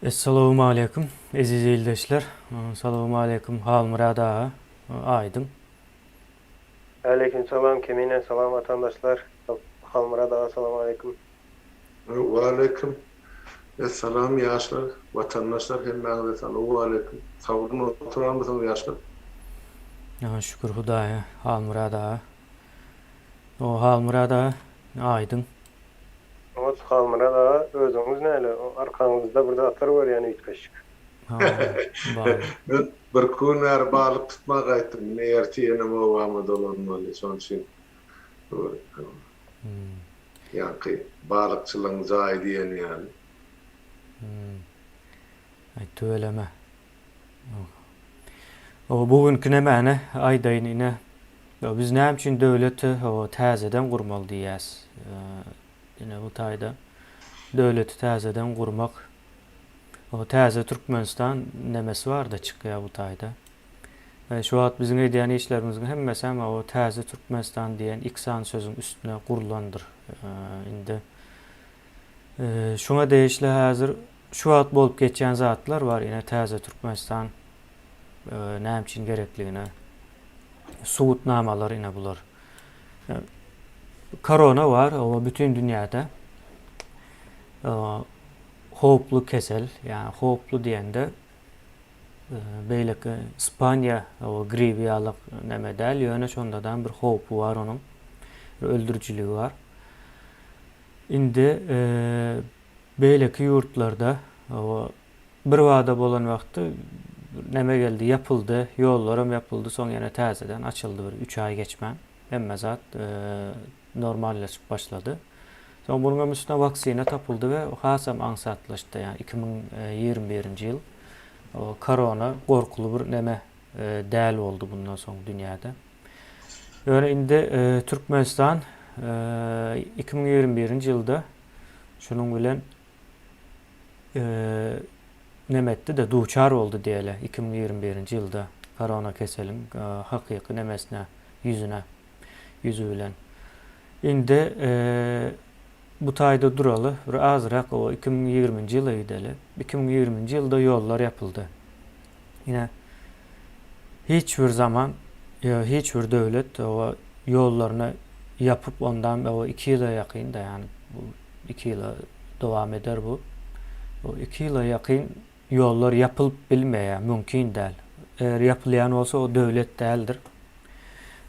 Essalawmaleýkum eziz ildeşler. Salawmaleýkum Halmyrat aga. Aýdyň. Aleýkim salam Kemine salam watandaşlar Halmyrat aga salamaleýkum. Waleýkim Essalam ýaşlar watandaşlar hemmäňize salowaleýkim sagdyn oturanmysyňyz ýaşlar. Şükür Hudaýa Halmyrat aga. O Halmyrat aga aýdyň. Oňat Halmyrat aga özüňiz näle arkaňyzda bir zatlar görýän üýtgeşik. Men birki gün bäri balyk tutma gaýtdym indi ertir ýenem obama dolanmaly şoň üçin ýaňky balykçylygyň jaýy diýen ýaly. Aý tüweleme. O bu günki nämäni aýdaýyn ine. Biz näme üçin döwleti täzeden gurmaly diýýäs. Ine bu taýda döwleti täzeden gurmak. O täze Türkmenistan nemesi barda çykýar bu taýda. Şu wagt biziň edýän işlerimiziň hemmesi hem o täze Türkmenistan diýen iki sany sözüň üstüne gurlandyr. Indi şuňa degişli häzir Şu wagt bolup geçýän zatlar bar ine täze Türkmenistan näme üçin gerekligine subutnamalar ine bular. Korona bar o bütün dünýäde. Howply kesel, ýa howply diýende beýleki Ispaniýa o gribi ýaly näme däl, ýöne şondadan bir howpy bar onuň. Bir öldürijiligi bar. Indi Beýleki ýurtlarda birbada bolan wagty neme geldi, ýapyldy, ýollaram ýapyldy, soň ýene täzeden açyldy bir üç aý geçmän. Hemme zat normallaşyp başlady. Soň munuň hem üstüne waksina tapyldy we hasam aňsatlaşdy. Ýagny 2021-nji ýyl korona gorkuly bir neme däl boldy bundan soň dünýäde. Ýöne indi Türkmenistan 2021-nji ýylda Şunuň bilen neme etdi-de, duçar boldy diýeli, 2021-nji ýylda korona keseliň hakyky nemesine, ýüzüne, ýüzi bilen. Indi bu taýda duraly, bir azrak o 2020-nji ýyla gideli. 2020-nji ýylda ýollar ýapyldy. Ine, hiç bir zaman, hiç bir döwlet o ýollaryny ýapyp ondan o 2 ýyla ýakyn da ýani bu 2 ýyla dowam eder bu. O 2 ýyla ýakyn ýollar ýapylyp bilmeýär, mümkin däl. Eger ýapylýan bolsa o döwlet däldir.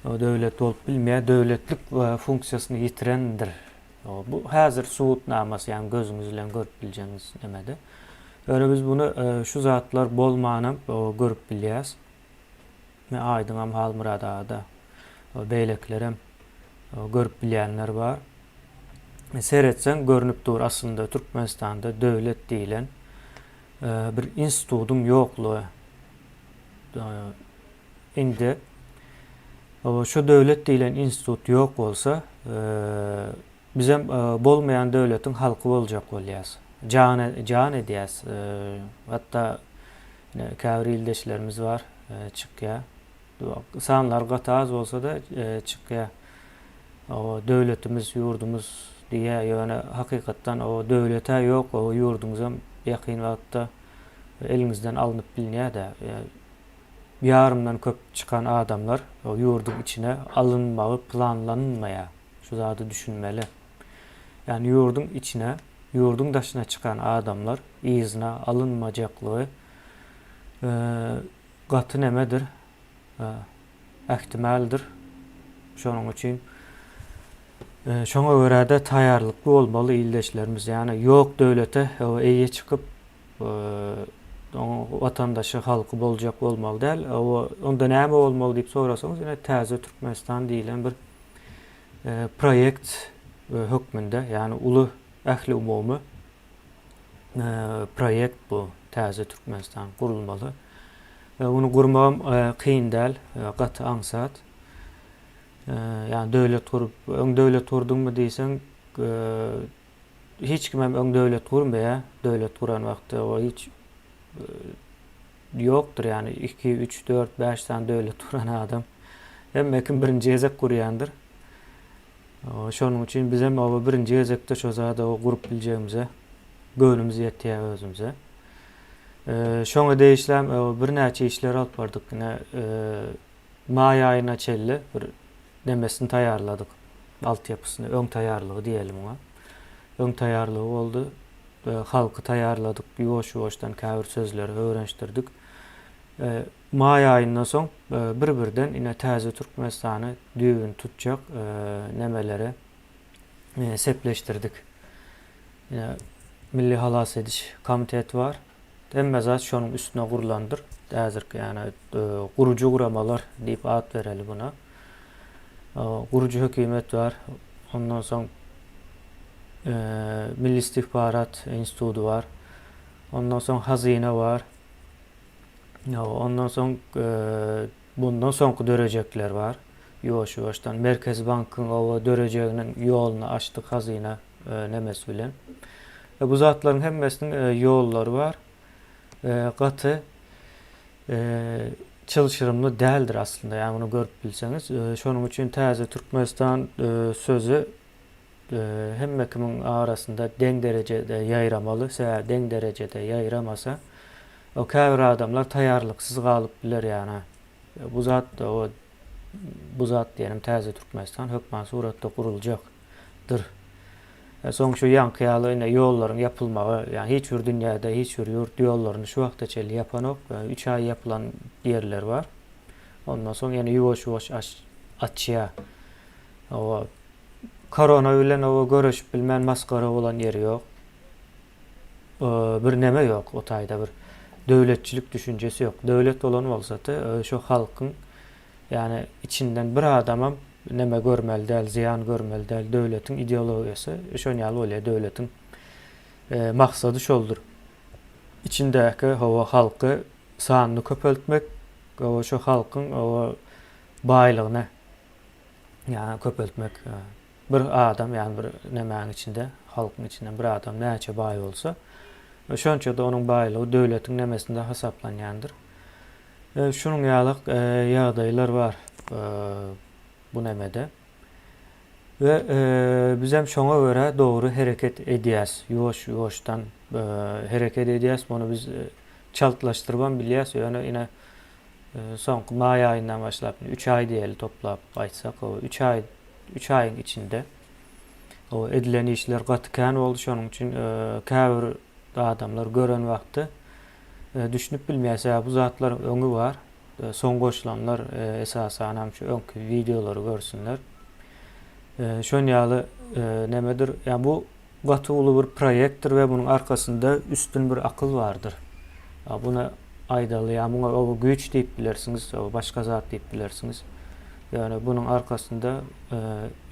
O döwlet bolup bilmeýär, döwletlik funksiýasyny ýitirendir. Bu häzir subutnamasy, ýagny gözüňiz bilen görüp biljegiňiz nemede. Ýöne biz muny şu zatlar bolmanam görüp bilýäs. Men Aýdyňam Halmyrat aga-da, beýlekilerem görüp bilýänler bar. Seretseň görnüp dur aslynda Türkmenistanda döwlet diýlen bir institutyň ýoklugy. Indi şu döwlet diýlen institut ýok bolsa, bizem bolmaýan döwletiň halky boljak bolýas. Jan jan edýäs. Hatda käbir ildeşlerimiz bar, çykýar. Sanlar gaty az bolsa-da çykýar. O döwletimiz, ýurdumyz diýýär, ýöne hakykatdan o döwlet-ä ýok, o ýurduňyzam ýakyn wagtda eliňizden alnyp bilinýär-dä. Ýarymdan köp çykan adamlar ýurduň içine alynmagy planlanmaýar. Şu zady düşünmeli. Ýagny ýurduň içine, ýurduň daşyna çykan adamlar yzyna alynmajaklygy gaty nemedir, ähtimaldyr. Şonuň üçin şoňa görä-de taýýarlykly bolmaly ildeşlerimiz. Ýagny ýok döwlete eýe çykyp, Oň watandaşy halky boljak bolmaly däl. Onda näme bolmaly diýip sorasaňyz, ine täze Türkmenistan diýlen bir proýekt hökmünde, ýagny uly ähliumumy proýekt bu täze Türkmenistan gurulmaly. Muny gurmagam kyn däl, gaty aňsat. Ýagny döwlet gurup, öň döwlet gurduňmy diýseň, Hiç kimem öň döwlet gurmaýar. Döwlet guran wagty o hiç ýokdur ýagny 2, 3, 4, 5 sany döwlet guran adam. Hemme kim birinji gezek gurýandyr. Şonuň üçin bizem oba birinji gezekde şo zady gurup biljegimize göwnümiz ýetýär özümize. Şoňa degişlem birnäçe işler alyp bardyk. Ine, maý aýyna çenli bir nemesini taýýarladyk. Altyapysyny, öň taýýarlygy diýeli muňa. Öň taýýarlygy boldy. Halky taýýarladyk, ýuwaş-ýuwaşdan käbir sözleri öwrenişdirdik. Maý aýyndan soň bir-birden ine täze Türkmenistany düýbüni tutjak nemeleri sepleşdirdik. Ine Milli halas ediş komiteti bar. Hemme zat şonuň üstüne gurlandyr. Häzirki ýagny gurujy guramalar diýip at bereli buna. Gurujy hökümet bar. Ondan soň Milli istihbarat instituty bar. Ondan soň hazyna bar. Ondan soň bundan soňky dörejekler bar. Ýuwaş-ýuwaşdan Merkezi bankyň oba dörejeginiň ýoluny açdyk hazyna nemesi bilen. Bu zatlaryň hemmesiniň ýollary bar. Gaty çylşyrymly däldir aslynda, ýagny muny görüp bilseňiz. Şonuň üçin täze Türkmenistan sözi hemme kimiň arasynda deň derejede ýaýramaly, sebäbi deň derejede ýaýramasa, o käbir adamlar taýýarlyksyz galyp biler ýagny. Bu zat o bu zat diýenim täze Türkmenistan hökman suratda guruljakdyr. Soň şu ýaňky ýaly ine ýollaryň ýapylmagy, ýagny hiç bir dünýäde hiç bir ýurt ýollaryny şu wagta çenli ýapanok. Üç aý ýapylan ýerler bar. Ondan soň ýene ýuwaş-ýuwaş açýar. Oba korona bilen oba göreşip bilmän masgara bolan ýeri ýok. Bir neme ýok o taýda bir döwletçilik düşünjesi ýok. Döwlet bolan bolsady şu halkyň ýagny içinden bir adamam neme görmeli däl, zyýan görmeli däl. Döwletiň ideologiýasy şon ýaly bolýar. Döwletiň maksady şoldur. Içindäki hawa halky sanyny köpeltmek, hawa şu halkyň hawa baýlygyny ýagny köpeltmek. Bir adam, ýagny bir nemäniň içinde, halkyň içinden bir adam näçe baý bolsa, şonça-da onuň baýlygy döwletiň nemesinde hasaplanýandyr. Şunuň ýaly ýagdaýlar bar bu nemede. We bizem şoňa görä dogry hereket edýäs. Ýuwaş-ýuwaşdan hereket edýäs. Muny biz çaltlaşdyrybam bilýäs, ýöne ine Soňky maý aýyndan başlap, üç aý diýeli toplap aýtsak, üç aý, üç aýyň içinde o edilen işler gaty kän boldy. Şonuň üçin käbir adamlar gören wagty düşünip bilmeýär. Sebäbi bu zatlaryň öňi bar. Soň goşulanlar esasan hem şu öňki wideolary görsünler. Şon ýaly nemedir? Ýa bu Gaty uly bir proýektdir we munuň arkasynda üstün bir akyl bardyr. Buny aýdaly, ýa muňa oba güýç diýip bilersiňiz, başga zat diýip bilersiňiz. Ýöne bunuň arkasynda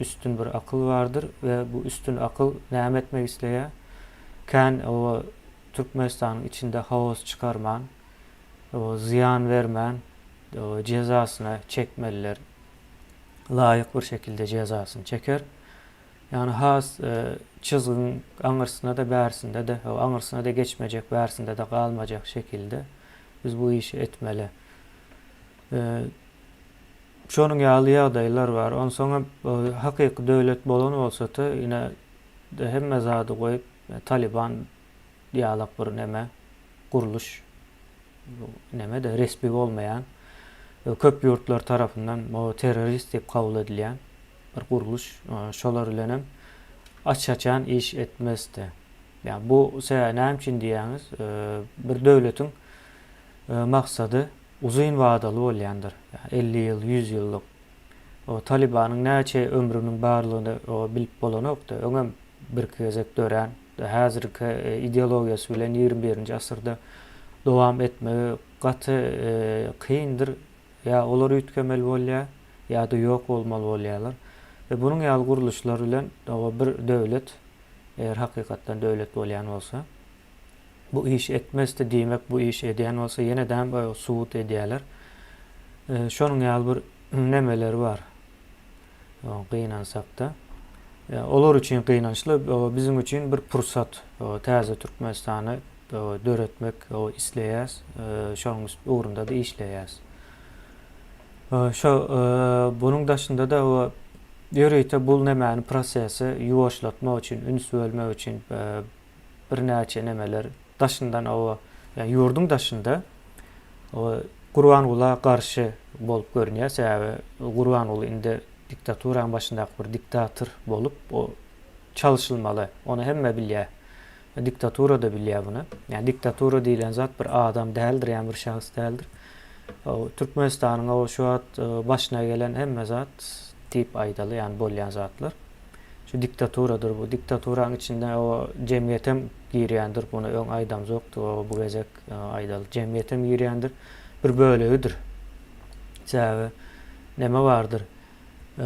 üstün bir akyl bardyr we bu üstün akyl näme etmek isleýär? Kän oba Türkmenistanyň içinde haos çykarman, zyýan bermän, jezasyna çekmeliler. Laýyk bir şekilde jezasyny çeker. Ýagny has çyzgyň aňyrsynda-da, bärsinde-de, aňyrsyna-da geçmejek, bärsinde-de galmajak şekilde biz bu işi etmeli. Şonuň ýaly ýagdaýlar bar. Onsoňam hakyky döwlet bolan bolsady, ine hemme zady goýup, Talyban ýalak bir neme, gurluş neme-de resmi bolmaýan, köp ýurtlar tarapyndan terrorist diýip kabul edilýän bir gurluş şolar bilenem aç-açan iş etmezdi. Ýa bu sebäbi näme üçin diýýäňiz? Bir döwletiň maksady uzyn wadaly bolýandyr. Ýa 50 ýyl, 100 ýyllyk. O Talibanyň näçe ömrüniň barlygyny bilip bolanokdy. Öňem birki gezek dörän, häzirki ideologiýasy bilen 21-nji asyrda dowam etmegi gaty kyndyr. Ýa olar üýtgemeli bolýar, ýa-da ýok bolmaly bolýarlar. We bunuň ýaly gurluşlar bilen bir döwlet, eger hakykatdan döwlet bolýan bolsa, bu işi etmezdi, diýmek bu işi edýän bolsa ýene-de subut edýärler. Şonuň ýaly bir nemeleri bar. Gynansakda. Olar üçin gynançly, biziň üçin bir pursat. Täze Türkmenistany döretmek isleýäs, şonuň ugrunda-da işleýäs. Şo bunuň daşynda-da ýörite bul nemäni prosesi ýuwaşlatmak üçin, üns bölmek üçin birnäçe nemeler daşyndan oba. Ýagny ýurduň daşynda Gurbangula garşy bolup görünýär. Sebäbi Gurbanguly indi diktaturanyň başyndaky bir diktator bolup, o çalşylmaly. Ony hemme bilýär. Diktatura-da bilýär muny. Ýagny diktatura diýlen zat bir adam däldir, ýagny bir şahs däldir. Türkmenistanyň o şu wagt başyna gelen hemme zat diýip aýdaly, ýagny bolýan zatlar. Şu diktaturadyr bu. Diktaturanyň içinde o jemgyýetem girýändir. Muny öň aýdamzokdy, o bu gezek aýdaly. Jemgyýetem girýändir. Bir bölegidir. Sebäbi neme bardyr?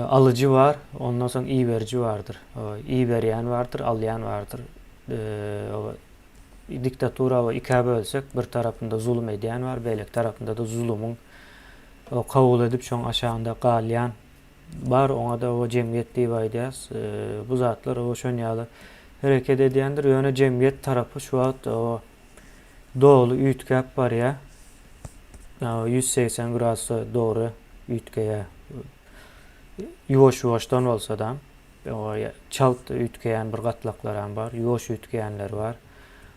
Alyjy bar, ondan soň iberiji bardyr. Iberýän bardyr, alýan bardyr. Diktatura ikä bölsek, bir tarapynda zulum edýän bar, beýleki tarapynda-da zulumyň kabul edip, şoň aşagynda galýan bar. Oňa-da jemgyýet diýip aýdýas. Bu zatlar şon ýaly hereket edýändir. Ýöne jemgyýet tarapy şu wagt doly üýtgäp barýar. 180 gradusda dogry üýtgeýär. Ýuwaş-ýuwaşdan bolsa-da, çalt üýtgeýän bir gatlaklaram bar, ýuwaş üýtgeýänleri bar.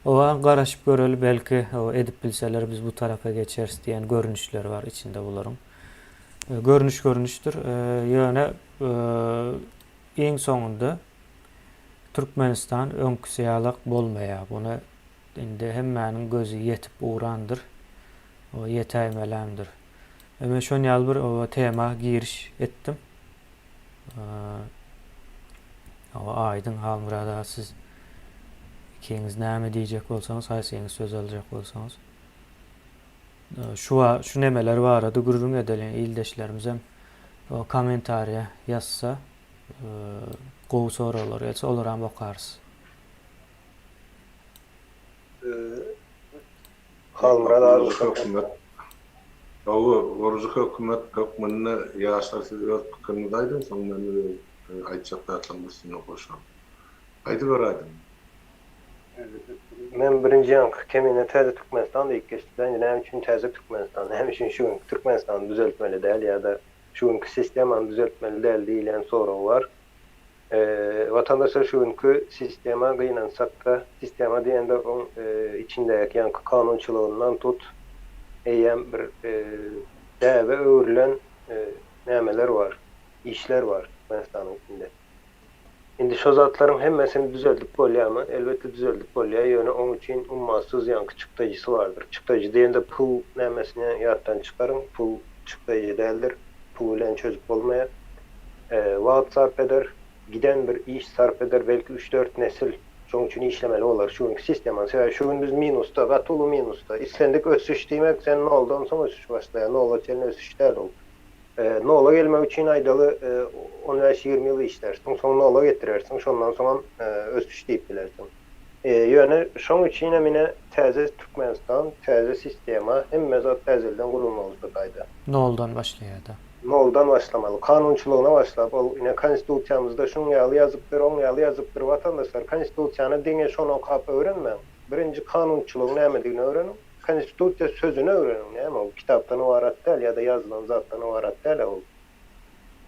Oba garaşyp göreli, belki edip bilseler biz bu tarapa geçeris diýen görnüşleri bar içinde bularyň. Görnüş görnüşdir. Ýöne iň soňunda Türkmenistan öňküsi ýalak bolmaýar. Buna indi hemmäniň gözi ýetip ugrandyr. O ýetäýmelämdir. Men şon ýaly bir o tema giriş etdim. Hawa Aýdyň Halmyrat aga siz ikiňiz näme diýjek bolsaňyz haýsyňyz söz aljak bolsaňyz. Şu şu nemeler barada gürrüň edeliň ildeşlerimizem kommentariýa ýazsa gowy soraglar gelse olaram okarys. Halmyrat aga Hökümet Hawa, gurujy hökümet hökmünde ýaşlar siz öz pikiriňizi aýdyň, soň men öz aýtjak zatlarymyň üstüne goşaryn. Aýdyber Aýdyň. Men birinji ýaňky Kemine täze Türkmenistan diýip geçdi-de, indi näme üçin täze Türkmenistan, näme üçin şu günki Türkmenistany düzeltmeli däl ýa-da şu günki sistemany düzeltmeli däl diýilýän sorag bar. Watandaşlar şu günki sistema gynansak-da, sistema diýende oň içindäki ýaňky kanunçylygyndan tut, eýýäm bir däbe öwrülen nämeler bar, işler bar Türkmenistanyň içinde. Indi şo zatlaryň hemmesini düzeldip bolýarmy? Elbetde düzeldip bolýar, ýöne oň üçin ummasyz ýaňky çykdajysy bardyr. Çykdajy diýende pul nämesini ýatdan çykaryň, pul çykdajy däldir, pul bilen çözüp bolmaýar. Wagt sarp eder, giden bir iş sarp eder, belki üç-dört nesil şoň üçin işlemeli bolar şu günki sistemany. Sebäbi şu gün biz minusda, gaty uly minusda. Islendik ösüş diýmek, sen noldan soň ösüş başlaýar, nola çenli ösüş däl ol. Nola gelmek üçin aýdaly on bäş-ýigrimi ýyl işlärsiň, soň nola getirersiň, şondan soňam ösüş diýip bilersiň. Ýöne şoň üçinem ine täze Türkmenistan, täze sistema, hemme zat täzelden gurulmaly şu taýda. Noldan başlaýar-da. Noldan başlamaly. Kanunçylygyna başlap, ol ine Konstitusiýamyzda şuň ýaly ýazypdyr, oň ýaly ýazypdyr. Watandaşlar, Konstitusiýany diňe şony okap öwrenmäň. Birinji kanunçylygyň nämedigini öwreniň. Konstitusiýa sözüni öwreniň, näme ol kitapdan ybarat däl ýa-da ýazylan zatdan ybarat däl-ä ol.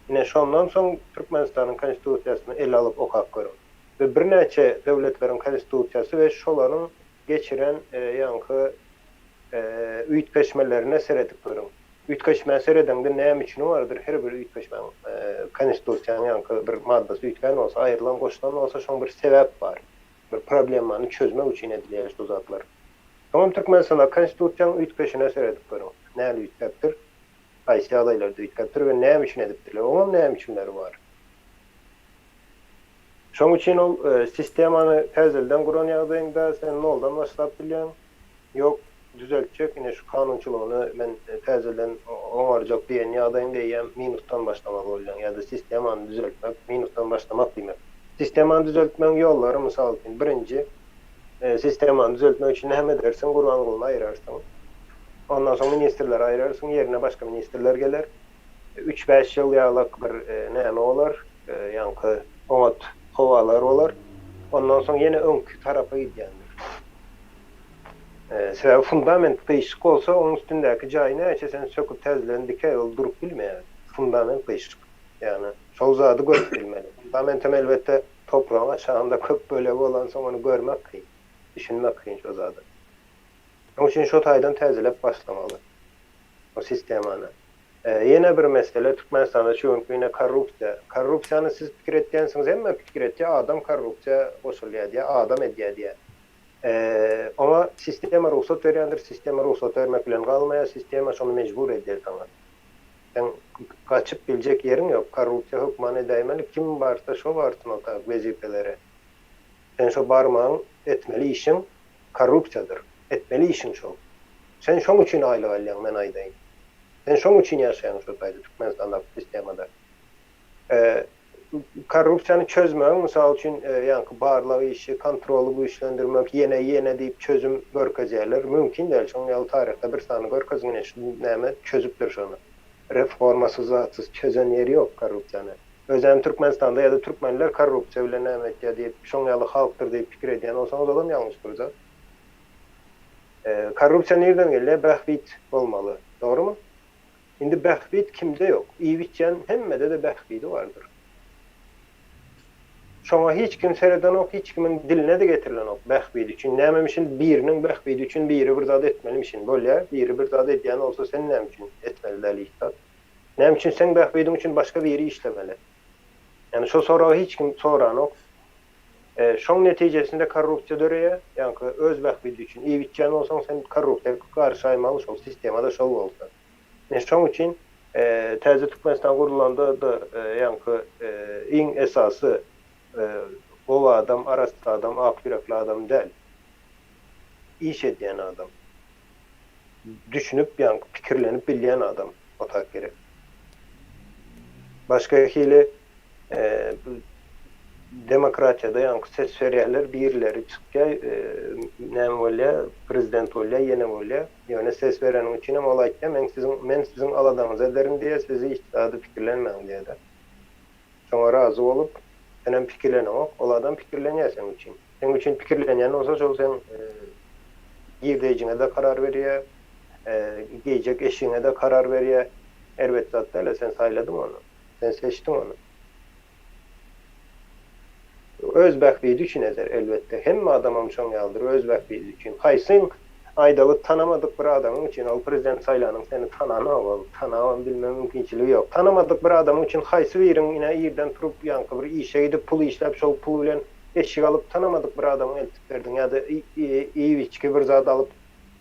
Ine şondan soň Türkmenistanyň Konstitusiýasyny ele alyp okap görüň. We birnäçe döwletleriň Konstitusiýasy we şolaryň geçiren ýaňky üýtgeşmelerine seredip görüň. Üýtgeşmä seredeňde näme üçini bardyr her bir üýtgeşmäň Konstitusiýanyň ýaňky bir maddasy üýtgän bolsa, aýrylan, goşulan bolsa şoň bir sebäp bar. Bir problemany çözmek üçin edilýär şu zatlar. Soňam Türkmenistanda Konstitusiýanyň üýtgeşine seredip görüň. Näli üýtgäpdir? Haýsy ýagdaýlarda üýtgäpdir we näme üçin edipdirler? Oňam näme üçinleri bar. Şoň üçin ol sistemany täzelden guran ýagdaýyňda sen noldan başlap bilýäň. Ýok, düzeltjek, ine şu kanunçylygyny men täzelden oňarjak diýen ýagdaýyňda eýýäm minusdan başlamaly bolýaň ýa-da sistemany düzeltmek, minusdan başlamak diýmek. Sistemany düzeltmegiň ýollary, mysal üçin, birinji, Sistemany düzeltmek üçin näme edersiň? Gurbangulyny aýyrarsyň. Ondan soň ministrleri aýyrarsyň, ýerine başga ministrler geler. Üç-bäş ýyl ýalak bir näme bolar, ýaňky oňat howalar bolar. Ondan soň ýene öňki tarapa gidýändir. Sebäbi fundament gyşyk bolsa, onuň üstündäki jaýy näçe sen söküp täzelen dikeý, ol durup bilmeýär. Fundament gyşyk. Ýagny şol zady görüp bilmeli. Fundamentem elbetde Topragyň aşagynda köp bölegi bolansoň ony görmek kyn, düşünmek kyn şo zada. Şonuň üçin şo taýdan täzeläp başlamaly o sistemany. Ýene bir mesele Türkmenistanda şu günki ine korrupsiýa. Korrupsiýany siz pikir etýänsiňiz, hemme pikir etýär, adam korrupsiýa goşulýar diýýär, adam edýär diýýär. Oňa sistema rugsat berýändir, sistema rugsat bermek bilen galmaýar, sistema şony mejbur edýär saňa. Seň gaçyp biljek ýeriň ýok, korrupsiýa hökman edäýmeli, kim barsa şo barsyn o tak wezipelere. Sen şo barmagyň etmeli işiň korrupsiýadyr. Etmeli işiň şol. Sen şoň üçin aýlyk alýaň men aýdaýyn. Sen şoň üçin ýaşaýaň şo taýda Türkmenistandaky sistemada. Korrupsiýany çözmegiň mysal üçin ýaňky barlag işi, kontroly güýçlendirmek ýene ýene diýip çözüm görkezýärler. Mümkin däl şoň ýaly taryhda bir sany görkeziň ine şu näme çözüpdir şony. Reformasyz zatsyz çözen ýeri ýok korrupsiýany. Özem Türkmenistanda ýa-da türkmenler korrupsiýa bilen näme etýär diýip, şoň ýaly halkdyr diýip pikir edýän bolsaňyz olam ýalňyş bir zat. Korrupsiýa nirden gelýär? Bähbit bolmaly. Dogrymy? Indi bähbit kimde ýok? Iýip-içýän hemmede-de bähbidi bardyr. Şoňa hiç kim seredenok, hiç kimiň diline-de getirilenok bähbidi üçin. Nämemişin biriniň bähbidi üçin biri bir zat etmelimişin? Bolýar, biri bir zat edýän bolsa sen näme üçin etmeli däl hiç zat? Näme üçin seň bähbidiň üçin başga biri işlemeli? Ýagny şo soragy hiç kim soranok. Şoň netijesinde korrupsiýa döreýär. Ýaňky öz bähbidi üçin iýip-içýän bolsaň sen korrupsiýa garyşaýmaly şol sistemada şol bolsa. Ine şoň üçin täze Türkmenistan gurlanda-da ýaňky iň esasy gowy adam, arassa adam, ak ýürekli adam däl. Iş edýän adam. Düşünip ýaňky pikirlenip bilýän adam otak gerek. Başga hili demokratiýada ýaňky ses berýärler birleri çykýar näme bolýar prezident bolýar ýene bolýar ýöne ses bereniň üçinem ol aýtýar men siziň men siziň aladaňyzy ederin diýýär sizi hiç zady pikirlenmäň diýýär-de şoňa razy bolup senem pikirleneňok ol adam pikirlenýär seň üçin seň üçin pikirlenýän bolsa şol seň girdeýjiňe-de karar berýär geýjek eşigiňe-de karar berýär erbet zat däl-ä sen saýladyň ony. Sen seçdiň ony. Öz bähbidi üçin eder, elbetde. Hemme adamam şoň ýalydyr, öz bähbidi üçin. Haýsyň aýdaly tanamadyk bir adamyň üçin, ol prezident saýlanyň seni tananok, ol tanabam bilme mümkinçiligi ýok. Tanamadyk bir adamyň üçin haýsy biriň ine irden turup ýaňky bir işe gidip pul işläp şol pul bilen eşik alyp tanamadyk bir adamyň eltip berdiň ýa-da iýip-içgi bir zat alyp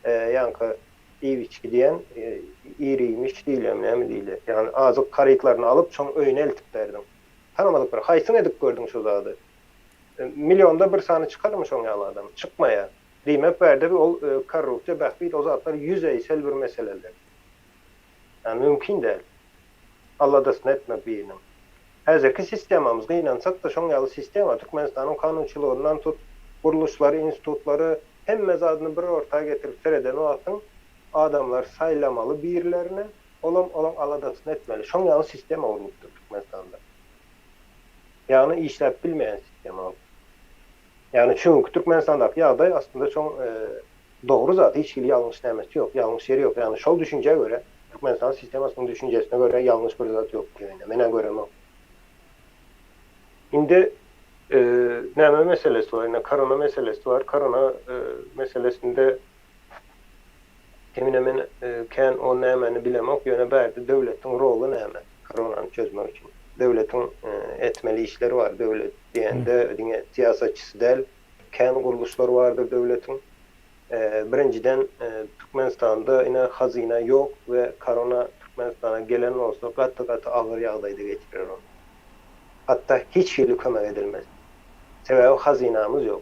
ýaňky Iýip-içgi diýen iri-iýmiş diýilýärmi, näme diýilýär? Ýagny azyk harytlaryny alyp, şoň öýüne eltip berdiň. Tanamadyk bir. Haýsyň edip gördüň şu zady? Millionda bir sany çykarmy şoň ýaly adam? Çykmaýar. Diýmek bärde bir ol korrupsiýa, bähbit o zatlar ýüzeýsel bir meseleler. Ýagny mümkin däl. Aladasyny etmek biriniň. Häzirki sistemamyz gynansak-da şoň ýaly sistema. Türkmenistanyň kanunçylygyndan tut, gurluşlary, institutlary, Hemme zadyny bir orta getirip sereden wagtyň adamlar saýlamaly birlerini, olam olaň aladasyny etmeli. Şoň ýaly sistema gurlupdyr Türkmenistanda. Ýagny işläp bilmeýän sistema ol. Ýagny şu günki Türkmenistandaky ýagdaý aslynda şoň dogry zat, hiç hili ýalňyş nämesi ýok, ýalňyş ýeri ýok. Ýagny şol düşünjä görä, Türkmenistan sistemasynyň düşünjesine görä ýalňyş bir zat ýok diýende, men-ä göremok. Indi näme meselesi bar? Indi korona meselesi bar. Korona meselesinde emine men kän o nämäni bilemok, ýöne bärde döwletiň roly näme koronany çözmek üçin? Döwletiň etmeli işleri bar. Döwlet diýende diňe syýasatçysy däl, kän gurluşlary bardyr döwletiň. Birinjiden Türkmenistanda ine hazyna ýok we korona Türkmenistana gelen bolsa gaty gaty agyr ýagdaýda geçirer ony. Hatda hiç hili kömek edilmez. Sebäbi hazynamyz ýok.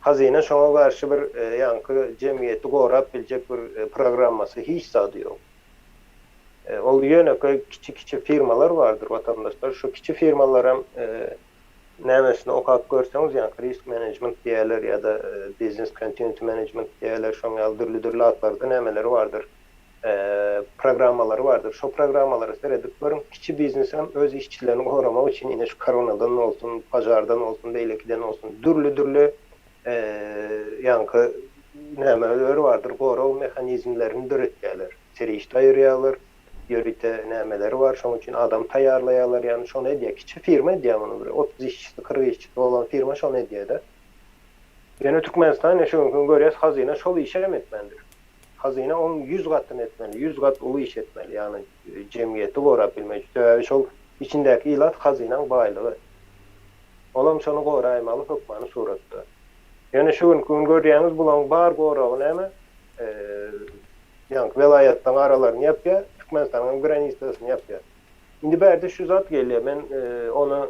Hazyna şoňa garşy bir ýaňky jemgyýeti gorap biljek bir programmasy hiç zady ýok. Ol ýönekeý kiçi-kiçi firmalar bardyr watandaşlar. Şu kiçi firmalaram nämesini okap görseňiz ýaňky risk management diýýärler ýa-da business continuity management diýýärler şoň ýaly dürli-dürli atlarda nämeleri bardyr. Programmalary bardyr. Şo programmalara seredip görüň, kiçi biznesem öz işçilerini goramak üçin ine şu koronadan bolsun, požardan bolsun, beýlekiden bolsun dürli-dürli ýaňky nämeleri bardyr, gorag mehanizmlerini döretýärler. Serişde aýyrýarlar, ýörite nämeleri bar, şoň üçin adam taýýarlaýarlar, ýagny şony edýär. Kiçi firma edýär muny bir 30 işçisi, 40 işçisi bolan firma şony edýär-de. Ýöne Türkmenistan ine şu günki gün görýäs hazyna şol işem etmändir. Hazyna oň 100 gatyny etmeli, 100 gat uly iş etmeli, ýagny jemgyýeti gorap bilmek üçin. Sebäbi şol içindäki ilat hazynaň baýlygy. Olam şony goraýmaly hökmany suratda. Ýöne şu günki gün görýäňiz bulaň bar goragy näme? Ýaňky welaýatlaryň aralaryny ýapýar, Türkmenistanyňam granisasyny ýapýar. Indi bärde şu zat gelýär, men ony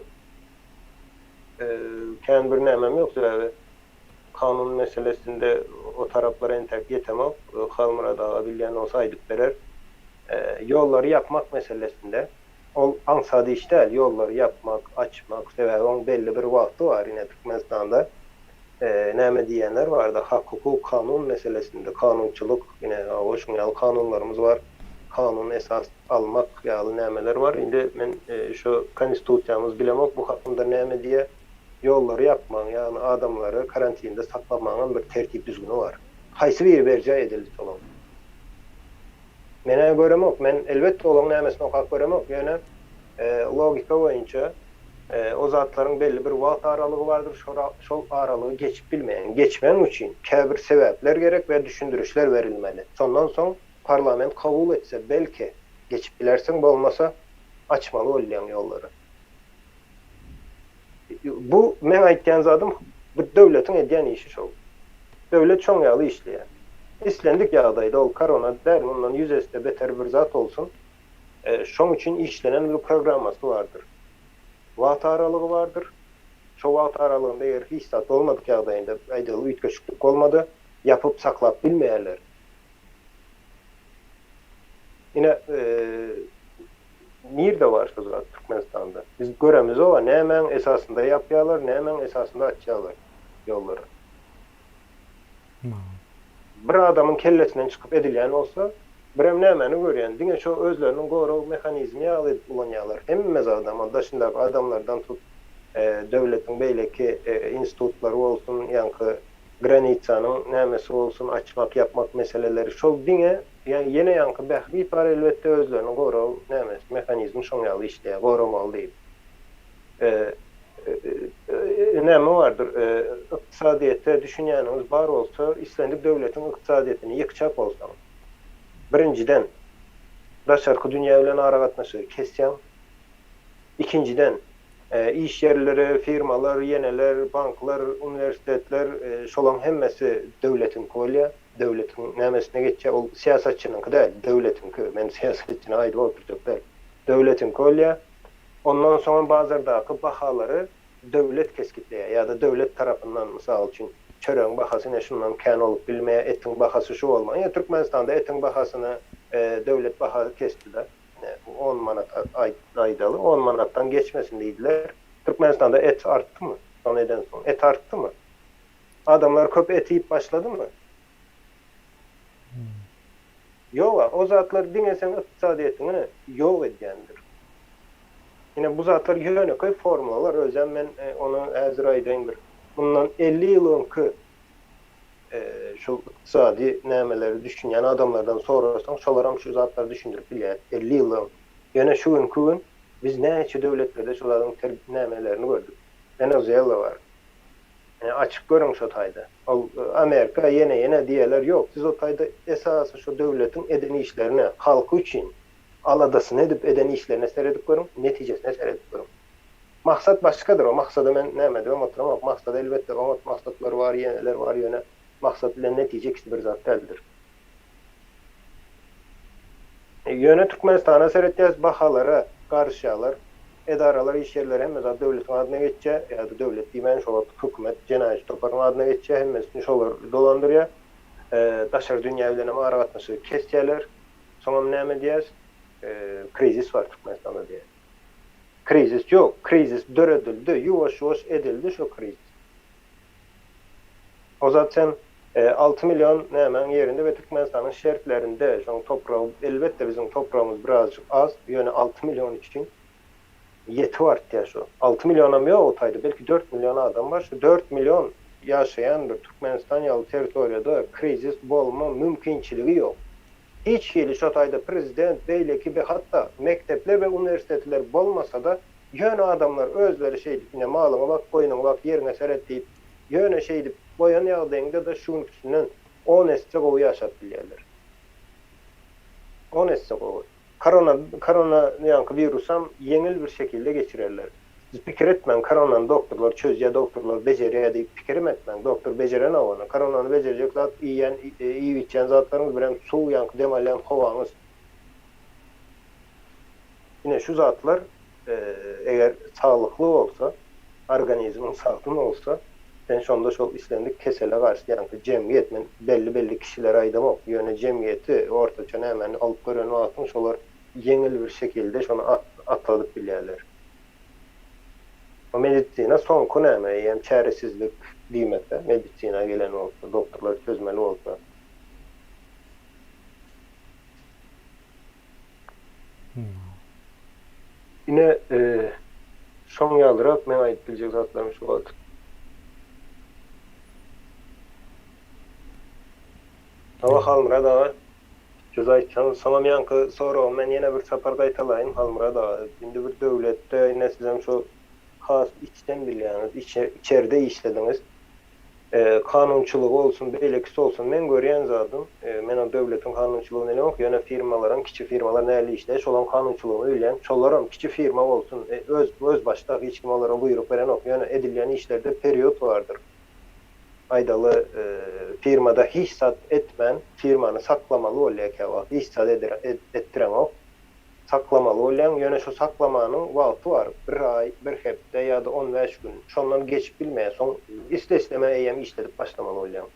kän bir nämem ýok, sebäbi kanun meselesinde o taraplara entäk ýetemok, Halmyrat aga bilýän bolsa aýdyp berer. Ýollary ýapmak meselesinde, ol aňsat iş däl, ýollary ýapmak, açmak, sebäbi oň belli bir wagty bar, ine Türkmenistanda näme diýýänler barda, hak-hukuk, kanun meselesinde, kanunçylyk, ine hawa şuň ýaly kanunlarymyz bar, kanun esas almak ýaly nämeler bar. Indi men şu konstitusiýamyz bilemok bu hakynda näme diýýär. Ýollary ýapmagyň, ýagny adamlary karantinde saklamagyňam bir tertip-düzgüni bar. Haýsy biri berjaý edildi şolaň? Men-ä göremok. Men elbetde olaň nämesini okap göremok, ýöne logika boýunça o zatlaryň belli bir wagt aralygy bardyr, şol aralygy geçip bilmeýäň. Geçmegiň üçin käbir sebäpler gerek we düşündirişler berilmeli. Şondan soň parlament kabul etse, belki, geçip bilersiň, bolmasa, açmaly bolýaň ýollary. Bu meň aýtýan zadym, bu döwletiň edýän işi şol. Döwlet şoň ýaly işleýär. Islendik ýagdaýda ol korona däl, mundan ýüz esse beter bir zat bolsun, şoň üçin işlenen bir programmasy bardyr. Wagt aralygy bardyr. Şo wagt aralygynda eger hiç zat bolmadyk ýagdaýynda, aýdaly üýtgeşiklik bolmady, ýapyp saklap bilmeýärler. Ine, nirde bar şu zat Türkmenistanda? Biz göremizog-a, nämäň esasynda ýapýarlar, nämäň esasynda açýarlar ýollary. Bir adamyň kellesinden çykyp edilýän bolsa, birem nämäni görýän, diňe şo özleriniň gorag mehanizmi ýaly edip ulanýarlar. Hemme zadam, ol daşyndaky adamlardan tut, döwletiň beýleki institutlary bolsun, ýaňky Granitsanyň nämesi bolsun açmak ýapmak meseleleri şol diňe ýene ýaňky bähbit bar elbetde özlerini gorag nämesi mehanizmi şoň ýaly işleýär goramaly diýip näme bardyr ykdysadyýete düşünýäniňiz bar bolsa islendik döwletiň ykdysadyýetini ýykjak bolsaň birinjiden daşarky dünýä bilen aragatnaşygy kesýäň ikinjiden Iş ýerleri, firmalar, ýeneler, banklar, uniwersitetler, şolaň hemmesi döwletiňki bolýar. Döwletiň nämesine geçýär? Ol syýasatçynyňky däl, döwletiňki. Men syýasatçyny aýdyp oturjak däl. Döwletiňki bolýar. Ondan soňam bazardaky bahalary döwlet kesgitleýär ýa-da döwlet tarapyndan, mysal üçin, çöregiň bahasy ine şundan kän bolup bilmeýär, etiň bahasy şu bolmaly. Ine, Türkmenistanda etiň bahasyny döwlet baha kesdi-de. On manat aýdaly, on manatdan geçmesin diýdiler. Türkmenistanda et artdymy? Şony edensoň et artdymy? Adamlar köp et iýip başladymy? Ýog-a, o zatlar diňe seň ykdysadyýetiňi ýok edýändir. Ine bu zatlar ýönekeý formulalar, özem men ony häzir aýdaýyn bir mundan 50 ýyl öňki Şol ykdysady nämeleri düşünýän adamlardan sorasaň, şolaram şu zatlary düşündirip bilýär, 50 ýyl öň. Ýöne şu günki gün biz näçe döwletlerde şu zadyň ter nämelerini gördük. Wenezuela bar. Ine, açyp görüň şo taýda. Ol Amerika ýene ýene diýerler, ýok, siz o taýda esasy şu döwletiň eden işlerine, halky üçin aladasyny edip eden işlerine seredip görüň, netijesine seredip görüň. Maksat başgadyr, o maksada men näme edibem oturamok. Maksat elbetde oňat maksatlar bar, ýeneler bar, ýöne maksat bilen netije ikisi bir zat däldir. Ýöne Türkmenistana seretýäs, bahalara garyşýarlar. Edaralar, iş ýerleri hemme zat döwletiň adyna geçýär, ýa-da döwlet diýmän şo wagt hökümet, jenaýatçy toparyň adyna geçýär, hemmesini şolar dolandyrýar. Daşary dünýä bilenem aragatnaşygy kesýärler. Soňam näme diýýäs? Krizis bar Türkmenistanda diýýäs. Krizis ýok, krizis döredildi, ýuwaş-ýuwaş edildi şo krizis. O zat sen 6 million nämäň ýerinde we Türkmenistanyň şertlerinde şoň topragy elbetde biziň topragymyz birazjyk az, ýöne 6 million üçin ýetip artýar şo. 6 millionam ýok o taýda, belki 4 million adam bar, şu 4 million ýaşaýan bir Türkmenistan ýaly territoriýada krizis bolma mümkinçiligi ýok. Hiç hili şo taýda prezident beýleki be hatda mekdepler we uniwersitetler bolmasada ýöne adamlar özleri şeýdip ine malyňa bak goýnuňa bak ýeriňe seret diýip ýöne şeýdip goýan ýagdaýyňda-da şu günküsinden on esse gowy ýaşap bilýärler. On esse gowy. Korona, korona ýaňky wirusam ýeňil bir şekilde geçirerler. Siz pikir etmäň, koronany doktorlar çözýär, doktorlar bejerýär diýip pikirem etmäň. Doktor bejerenok ony. Koronany bejerjek zat iýýän, iýip-içýän zatlaryňyz, birem suw, ýaňky dem alýan howaňyz. Ine şu zatlar eger saglykly bolsa, organizmiň sagdyn bolsa, sen şonda şol islendik kesele garşy, ýaňky jemgyýet, men belli-belli kişileri aýdamok, ýöne jemgyýeti ortaça nämäni alyp gören wagtyň şolar ýeňil bir şekilde şony atladyp bilýärler. Medisina soňky näme, eýýäm çäresizlik diýmekde, medisina gelen bolsa, doktorlar çözmeli bolsa. Ine, şoň ýalyrak meň aýdyp biljek zatlarym şu wagt. Hawa Halmyrat aga, siz aýtsaňyz, soňam ýaňky soragymy men ýene bir sapar gaýtalaýyn Halmyrat aga. Indi bir döwletde ine sizem şu has içden bilýäňiz, içerde işlediňiz. Kanunçylygy bolsun, beýlekisi bolsun, meň görýän zadym, men o döwletiň kanunçylygyny bilemok, ýöne firmalaryň, kiçi firmalar nähili işleýär, şolaryň kanunçylygyny bilýän. Şolaram kiçi firma bolsun, öz özbaşdak, hiç kim olara buýruk berenok, ýöne edilýän işlerde period bardyr. Aýdaly, firmada hiç zat etmän, firmany saklamaly bolýar käwagt, hiç zat etdireňok. Saklamaly bolýaň, ýöne şo saklamanyň wagty bar, bir aý, bir hepde ýa-da on bäş gün, şondan geçip bilmeýär, soň isle-islemän eýýäm işledip başlamaly bolýaň.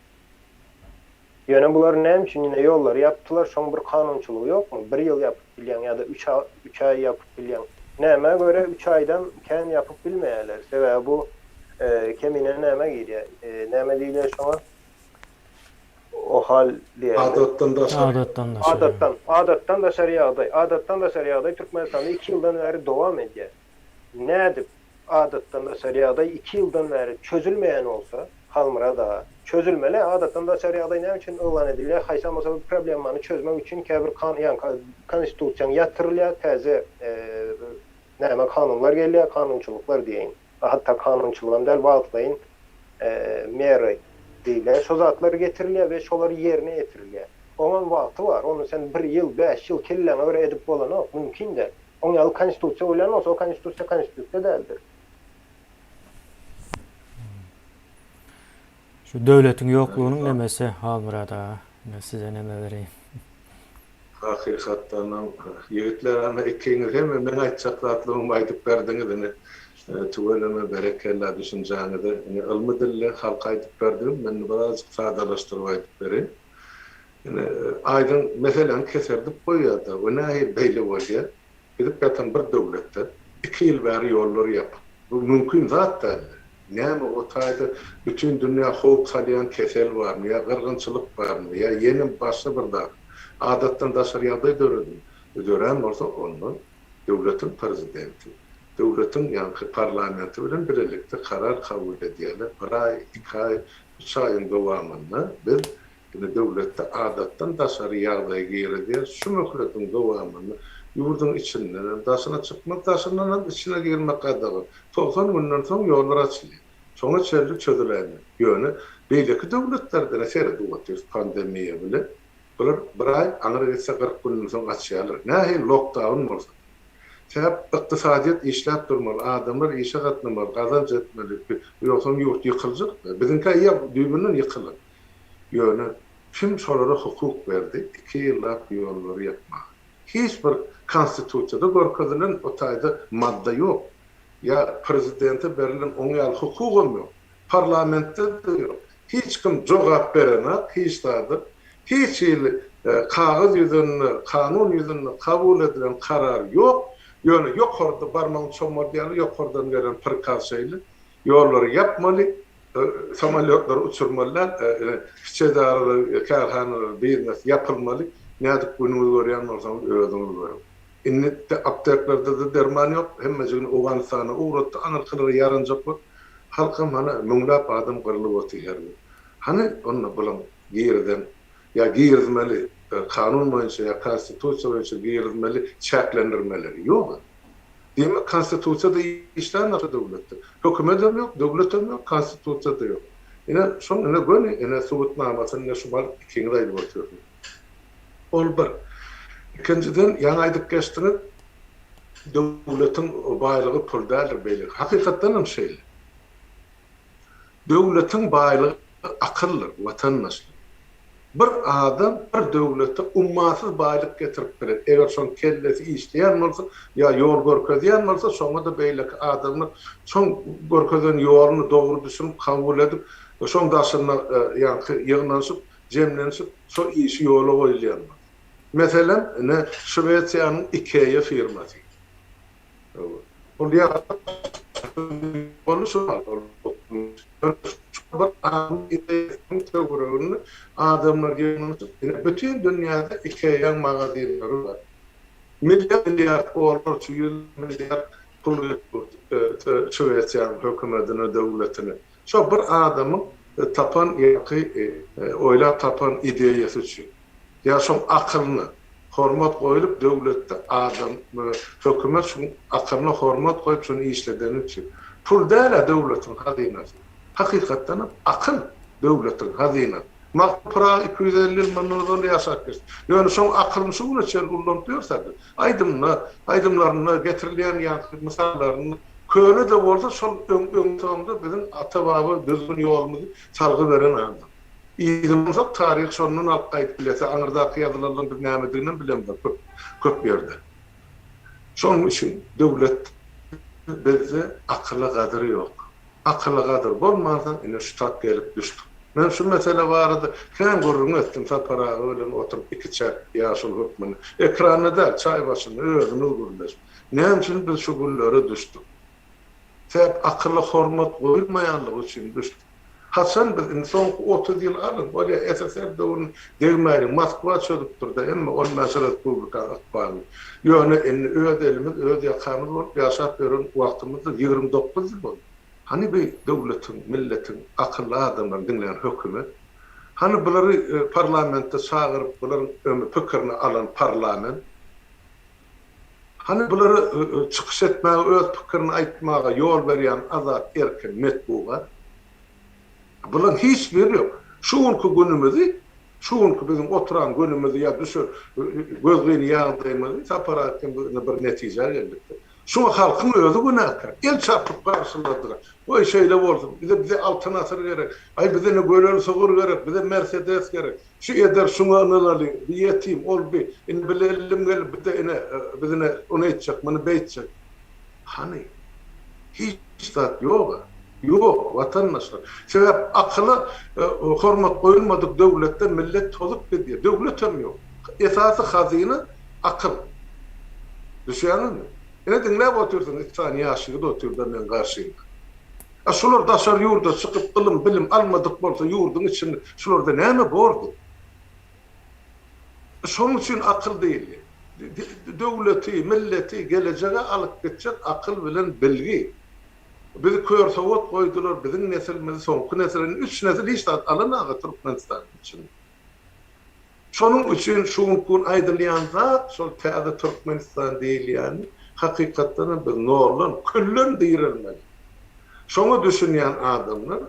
Ýöne bular näme üçin ine ýollary ýapdylar, şoň bir kanunçylygy ýokmy, bir ýyl ýapyp bilýäň ýa-da üç üç aý ýapyp bilýäň. Nämä görä üç aýdan kän ýapyp bilmeýärler, sebäbi bu kemine nämä girýär, näme diýilýär şoňa? OHAL diýerler. Adatdan daşary. Adatdan daşary. Adatdan, adatdan daşary ýagdaý. Adatdan daşary ýagdaý Türkmenistanda iki ýyldan bäri dowam edýär. Nädip adatdan daşary ýagdaý iki ýyldan bäri çözülmeýän bolsa, Halmyrat aga, çözülmeli, adatdan daşary ýagdaý näme üçin yglan edilýär, haýsam bolsa bir problemany çözmek üçin käbir kan, ýaňky konstitusiýaň ýatyrylýar, täze näme kanunlar gelýär, kanunçylyklar diýeýin. hatda kanunçylygam däl, wagtlaýyn mera diýilýär. Şo zatlar getirilýär we şolar ýerine ýetirilýär. Oňam wagty bar. Ony sen bir ýyl, bäş ýyl kelläňe görä edip bolanok, mümkin däl. Oň ýaly konstitusiýa bolýan bolsa, o konstitusiýa konstitusiýa däldir. Şu döwletiň ýoklugynyň nemesi Halmyrat aga. Ine size neme bereýin. Hakykatdanam ýigitler ana ikiňiz hem meň aýtjak zatlarymy aýdyp berdiňiz ine tüweleme berekella düşünjäňize ine ylmy dilde halka aýdyp berdiňiz men indi birazjyk sadalaşdyryp aýdyp bereýin ine aýdyň meseläni keserdip goýýarda we nähili beýle bolýar Gidip ýatan bir döwletde iki ýyl bäri ýollar ýapyk. Bu mümkin zat däldi. Näme o taýda bütin dünýä howp salýan kesel barmy ýa gyrgynçylyk barmy ýa ýene başga bir zat. Adatdan daşary ýagdaý döredimi? Dörän bolsa onda döwletiň prezidenti, döwletiň ýaňky parlamenti bilen bilelikde karar kabul edýärler. Bir aý, iki aý, üç aýyň dowamynda biz Indi döwletde adatdan daşary ýagdaý girizýär, şu möhletiň dowamynda ýurduň içindenem daşyna çykmak, daşyndanam içine girmek gadagan. 90 günden soň ýollar açylýar. Şoňa çenli çözüläýmeli. Ýöne beýleki döwletlerde-de seredip otyrys pandemiýa bilen, bular bir aý, aňry gitse 40 günden soň açýarlar. Nähili lokdaun bolsa. Sebäp ykdysadyýet işläp durmaly, adamlar işe gatnamaly, gazanç etmeli, ýogsam ýurt ýykyljak. Biziňkä düýbünden ýykylan. Ýöne kim şolara hukuk berdi iki ýyllap ýollary ýapmaga? Hiç bir konstitusiýada görkezilen o taýda madda ýok. Ýa prezidente berlen oň ýaly hukugam ýok. Parlamentde-de ýok. Hiç kim jogap berenak hiç zada. Hiç hili kagyz ýüzünde, kanun ýüzünde kabul edilen karar ýok. Ýöne ýokarda barmagyny çomaldýarlar, ýokardan gelen prikaz şeýle. Ýollary ýapmaly, Samolýotlary uçurmaly däl, kiçi edaralar, kärhanalar, biznes ýapylmaly. Nädip günüňizi görýän bolsaňyz özüňiz görüň. Indi apteklerde-de derman ýok, hemmejigini Owganystana ugratdy, aňyrkylara ýaranjak bolup. Halkam hany müňläp adam gyrlyp otyr her gün. Hany onda bulaň girizen ýa girizmeli kanun boýunça ýa konstitusiýa boýunça girizmeli çäklendirmeleri ýok. Diýmek, Konstitusiýa-da işlänok şu döwletde. Hökümetem ýok, döwletem ýok, Konstitusiýa-da ýok. Ine, şoň ine göni ine subutnamasyny ine şu baryp ikiňiz aýdyp otyrsyňyz. Ol bir. Ikinjiden, ýaňy aýdyp geçdiňiz, döwletiň baýlygy pul däldir beýleki. Hakykatdan hem şeýle. Döwletiň baýlygy akyldyr, watandaşlar. Bir adam bir döwlete ummasyz baýlyk getirip biler. Eger şoň kellesi işleýän bolsa ýa ýol görkezýän bolsa, şoňa-da beýleki adamlar şoň görkezen ýoluny dogry düşünip, kabul edip, şoň daşynda ýaňky ýygnanyşyp, jemlenişip, şo işi ýola goýulýan bolsa. Meselem, ine, Şwesiýanyň IKEA firmasy. Ol bir adamyň ideýasynyň töwereginde adamlar ýygnanyşyp, ine, bütin dünýäde IKEA-nyň magazinleri bar. Milliard milliard onlarça ýüz milliard pul gelip dur Şwesiýanyň hökümetine, döwletine. Şo bir adamyň tapan ýaňky oýlap tapan ideýasy üçin. Ýa şoň akylyna hormat goýlup döwletde adam hökümet şuň akylyna hormat goýup şuny işledeni üçin. Pul dälä döwletiň hazynasy. Hakykatdanam akyl döwletiň hazynasy. Magtymguly Pyragy 250 ýyl mundan ozal ýaşap geçdi. Ýöne şoň akylyny şu güne çenli ullanyp ýörse biz. Aýdymda, aýdymlarynda getirilýän ýaňky mysallarynda köne-de bolsa şol öň öň-soňda biziň ata-baba düzgün ýolumyzy salgy beren adam. Yzyndansoň taryhy şondan alyp gaýdyp bilese, aňyrdaky ýazylanlaryň biz nämediginem bilemzok köp köp ýerde. Şonuň üçin döwlet bizde akyla gadyr ýok. Akyla gadyr bolmansoň ine şu tap gelip düşdük. Men şu mesele barada kän gürrüň etdim Sapar aga bilen oturyp ikiçäk ýaşuly hökmünde. Ekranda däl, çaý başynda özümiz gürleşip. Näme üçin biz şu günlere düşdük? Sebäp akyla hormat goýulmaýanlygy üçin düşdük. Haçan biz indi soňky 30 ýyl alyň, bolýa SSR döwrüni degmäliň, Moskwa çözüpdir-de hemme on bäş respublikanyň ykbalyny. Ýöne indi öz elimiz, öz ýakamyz bolup ýaşap ýören wagtymyzda 29 ýyl boldy. Hany bi döwletiň, milletiň akylly adamlaryny diňleýän hökümet? Hany bulary parlamentde çagyryp bularyň ömi pikirini alan parlament? Hany bulara çykyş etmäge, öz pikirini aýtmaga ýol berýän azat, erkin metbugat? Bularyň hiç biri ýok. Şu günki günümizi, şu günki biziň oturan günümizi ýa düşen gözgyny ýagdaýymyzy Sapar aga biz indi bir netijä geldik-de. Şuňa halkyň özi günäkär. El çarpyp garşyladylar. Goý şeýle bolsun. Bize bize Altyn asyr gerek. Aý bize ine göleli sygyr gerek, bize Mersedes gerek. Şu eder şuňa ynanalyň, bi ýetim, ol bi, indi bi lellim gelip bi-de ine, biz ine ony etjek, muny beýtjek. Hany? Hiç zat ýog-a. Ýok, watandaşlar. Sebäp akyla hormat goýulmadyk döwletde millet tozup gidýär. Döwletem ýok. Esasy hazyna akyl. Düşýäňizmi? Ine diňläp otyrsyňyz, iki sany ýaş ýigit otyr-da meň garşymda. A şular daşary ýurda çykyp ylym bilim almadyk bolsa ýurduň içinde şularda näme bordy? Şonuň üçin akyl diýilýär. Döwleti, milleti gelejege alyp gitjek akyl bilen bilgi. Bizi kör sowat goýdular, biziň nesilimizi soňky nesil, indi üç nesil hiç zat alanaga Türkmenistanyň içinde. Şonuň üçin şu günki gün aýdylýan zat şol täze Türkmenistan diýilýäni hakykatdan hem biz noldan, külden direlmeli. Şoňa düşünýän adamlar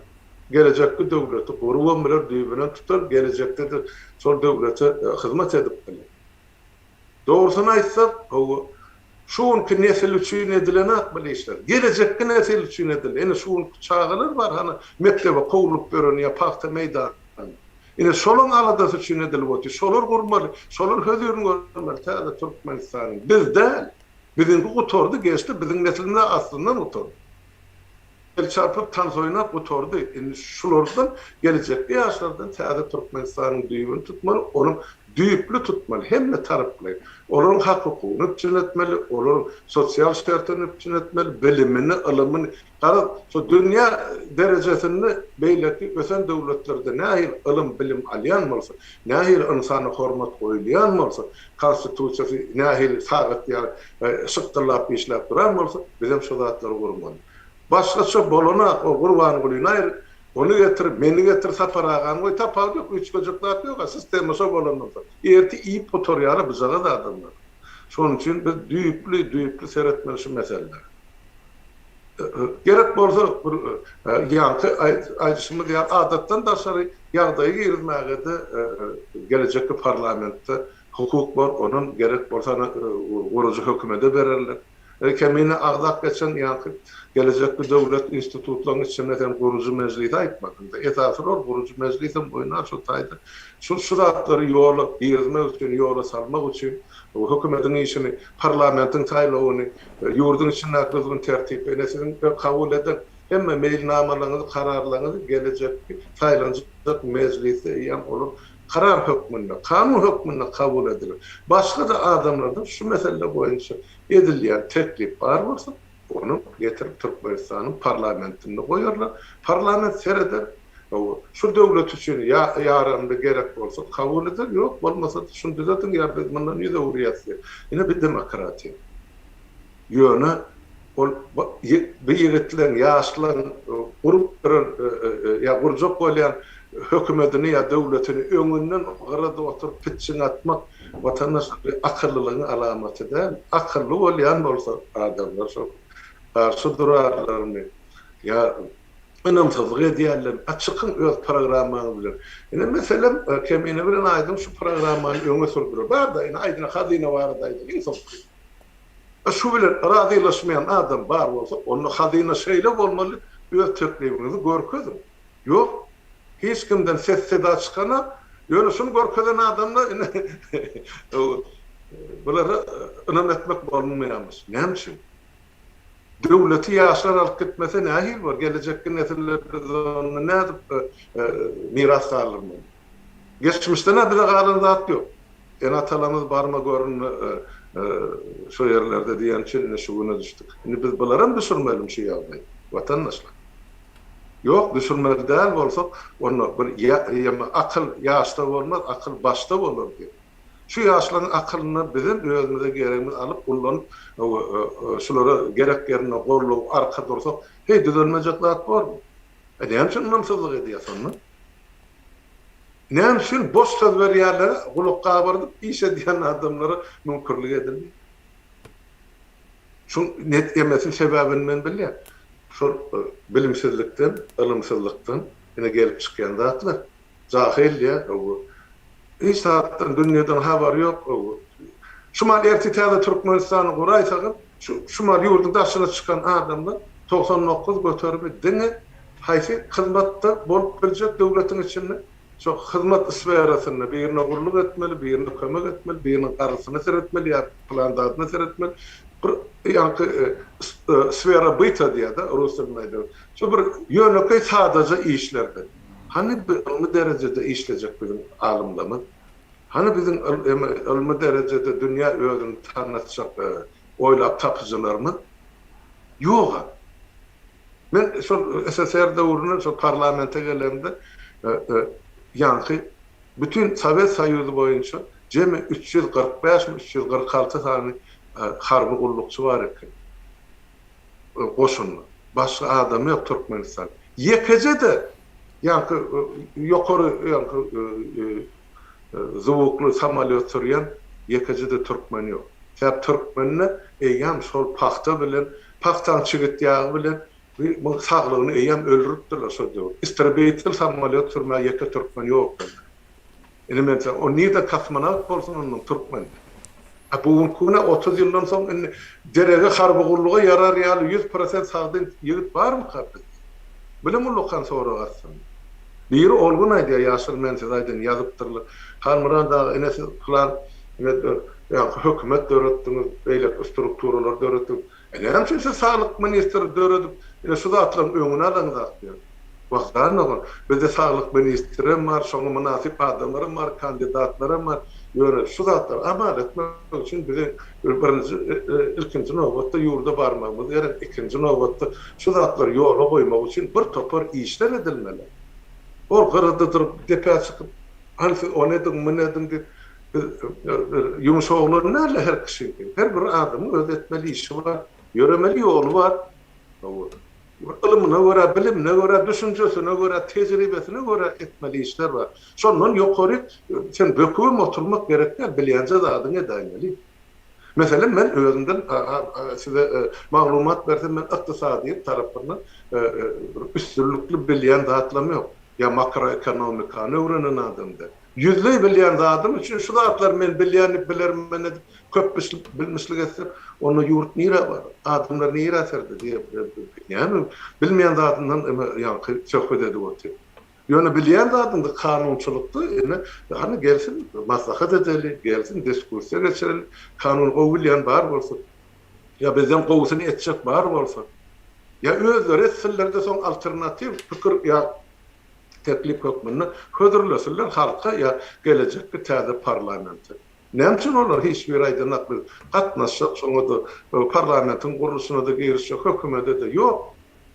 gelejekki döwleti gurubam biler, düýbünden tutar, gelejekde-de şol döwlete hyzmat edip biler. Dogrusyny aýtsak, hawa, şu günki nesil üçin edilenak bu işler. Gelejekki nesil üçin edildi. Ine şu günki çagalar bar hany mekdebe kowlup ýören ýa pagta meýdanynda. Ine şolaň aladasy üçin edilip otyr. Şolar gurmaly, şolar hözirini görmeli täze Türkmenistanyň. Biz däl. Biziňki gutardy, geçdi, biziň neslimiz aslyndan gutardy. El çarpyp tans oýnap gutardy. Indi şulardan gelejekki ýaşlardan täze Türkmenistanyň düýbüni tutmaly, onuň düýpli tutmaly, hemme taraplaýyn. Olaryň hak-hukugyny üpjün etmeli, olaryň sosial şertini üpjün etmeli, bilimini, ylymyny. Garaz, şu dünýä derejesinde beýleki ösen döwletlerde nähili ylym-bilim alýan bolsa, nähili ynsana hormat goýulýan bolsa, konstitusiýasy nähili sagat ýaly şykgyllap işläp duran bolsa, bizem şo zatlary gurmaly. Başgaça bolana o Gurbangulyny aýyr, ony getir, meni getir, Sapar agany goý, tapawut ýok, üýtgejek zat ýok-a, sistema şo bolandan soň. Ertir iýip gutarýar-a bujagaz adamlar. Şonuň üçin biz düýpli, düýpli seretmeli şu meselelere. Gerek bolsa bir ýaňky aýdyşymyz ýaly adatdan daşary ýagdaýy girizmäge-de gelejekki parlamentde. Hukuk bar, onam gerek bolsa ana gurujy hökümede bererler. Kemine agzap geçen ýaňky gelejekki döwlet institutlaryň içinde sen gurujy mejlisi aýtmadyňda. Esasy rol gurujy mejlisem oýnar şo taýda. Şu şu zatlary ýola girizmek üçin, ýola salmak üçin hökümediň işini, parlamentiň saýlawyny, ýurduň içindäki düzgün tertipi, ine siziň kabul eden hemme meýilnamalaryňyzy, kararlaryňyzy gelejekki saýlanjak mejlisde eýýäm olar karar hökmünde, kanun hökmünde kabul ediler. Başga-da adamlardan şu mesele boýunça edilýän teklip bar bolsa, ony getirip Türkmenistanyň parlamentinde goýarlar. Parlament sereder, şu döwlet üçin ýaramly gerek bolsa kabul eder, ýok bolmasa-da şuny düzediň ýa biz mundan ýüz öwürýäs diýer. Ine bu demokratiýa. Ýöne ol bu ýigitleň, ýaşlaryň gurup duran ýa gurjak bolýan hökümetini ýa döwletini öňünden gyrada oturyp pitjiň atmak watandaş akyllylygyň alamaty däl. Akylly bolýan bolsa adamlar şol garşy durarlarmy ýa ynamsyzlyk edýärlermi? A çykyň öz programmaňyz bilen. Ine meselem Kemine bilen Aýdyň şu programmany öňe sürdüler. Bar-da ine Aýdyň hazyna barada aýdyň iň soňky. Şu bilen razylaşmaýan adam bar bolsa, onda hazyna şeýle bolmaly, öz teklibiňizi görkeziň. Ýok, hiç kimden ses-seda çykanok, ýöne şuny görkezen adamlar ine bulara ynam etmek bolmaýarmyş. Näme üçin? Döwleti ýaşlar alyp gitmese nähili bolar? Gelejekki nesiller biz onda nädip miras galdyrmaly? Geçmişden-ä bize galan zat ýok. Ene-atalarymyz barma görünme şo ýerlerde diýen üçin ine şu güne düşdük. Indi biz bularam düşürmelimi şu ýagdaýy, watandaşlar? Ýok, düşürmeli däl bolsak, onda bir ýa akyl ýaşda bolmaz, akyl başda bolar diýip. Şu ýaşlaryň akylyndan bizem özümize geregimizi alyp ullanyp, şulara gerek ýerinde goldaw, arka dursak, heý düzelmejek zat bormy? E näme üçin ynamsyzlyk edýäs onda? Näme üçin boş söz berýänlere gulak gabardyp iş edýän adamlara müňkürlik edilýär? Şuň net emesini sebäbini men bilýän. Şol bilimsizlikden, ylymsyzlykdan ine gelip çykýan zatlar. Jahyl diýýär, hiç zatdan, dünýeden habary ýok. Şu mal ertir täze Türkmenistany guraýsagam, şu şu mal ýurduň daşyna çykan adamlar 99 göterimi diňe haýsy hyzmatda bolup biljek döwletiň içinde şo hyzmat sferasynda birine gulluk etmeli, birine kömek etmeli, biriniň garrysyna seretmeli ýa pylan zadyna seretmeli. Bir ýaňky sfera byta diýýär-de rus dilinde aýdanda. Şo bir ýönekeý sadaja işlerde. Hany bi ylmy derejede işlejek biziň alymlarymyz? Hany biziň ylmy derejede dünýä özüni tanatjak oýlap tapyjylarymyz? Ýog-a. Men şol SSR döwründe şol parlamente gelemde ýaňky bütin Sowet Soýuzy boýunça jemi 345 mi, 346 sany harby gullukçy bar eken goşunda. Başga adam ýok Türkmenistanda. Ýekeje-de ýaňky ýokary ýaňky zwukly samolýot sürýän ýekeje-de türkmen ýok. Sebäp türkmende eýýäm şol pagta bilen, pagtaň çigit ýagy bilen bu saglygyny eýýäm öldüripdirler şol döwür. Istrebitel samolýot sürmäge ýeke türkmen ýok bende. Indi men sen, o nirde kosmonawt bolsun ondan türkmen. A bu günki güne 30 ýyldan soň indi derege harby gulluga ýarar ýaly 100% sagdyn ýigit barmyka bizde? Bilim ullakan sorag aslynda. Biri ol gün aýdýar, ýaşuly men size aýdyn, ýazypdyrlar. Halmyrat aga ine siz pylan ine ýaňky hökümet döretdiňiz, beýleki strukturalary döretdiňiz. E näme üçin siz saglyk ministri döredip, ine şu zatlaryň öňüni alaňyzak diýýär. Wah, jan dogan, bizde saglyk ministrem bar, şoňa mynasyp adamlaram bar, kandidatlaram bar. Ýöne şu zatlary amal etmek üçin biziň birinji, ilkinji nobatda ýurda barmagymyz gerek, ikinji nobatda şu zatlary ýola goýmak üçin bir topar işler edilmeli. Ol gyrada durup, depä çykyp, hany siz ony ediň, muny ediň diýip, biz ýumuş oglan däl-de her kişiňki. Her bir adamyň öz etmeli işi bar, ýöremeli ýoly bar. Ylmyna görä, bilimine görä, düşünjesine görä, tejribesine görä etmeli işler bar. Şondan ýokary sen bökübem oturmak gerek däl, bilýänje zadyňy edäýmeli. Meselem, men özümden size maglumat bersem, men ykdysadyýet tarapyndan bir üstünlikli bilýän zatlarym ýok. Ýa makroekonomikany öwrenen adam däl. Ýüzleý bilýän zadym üçin şu zatlary men bilýän diýip bilermen edip köp bilmişlik etsek, onda ýurt nirä barar? Adamlar nirä sereder? Näme bilmeýän zadyndan ýaňky söhbet edip otyr. Ýöne bilýän zadyňda kanunçylykda ine hany gelsin maslahat edeli, gelsin diskussiýa geçireli, kanuny gowy bilýän bar bolsa, ýa bizden gowusyny etjek bar bolsa, ýa özleri etsinler-de soň alternatiw pikir ýa teklip hökmünde hödürlesinler halka ýa gelejekki täze parlamente. Näme üçin olar hiç biri aýdanak biz gatnaşjak şoňa-da parlamentiň gurluşyna-da girişjek hökümede-de ýok.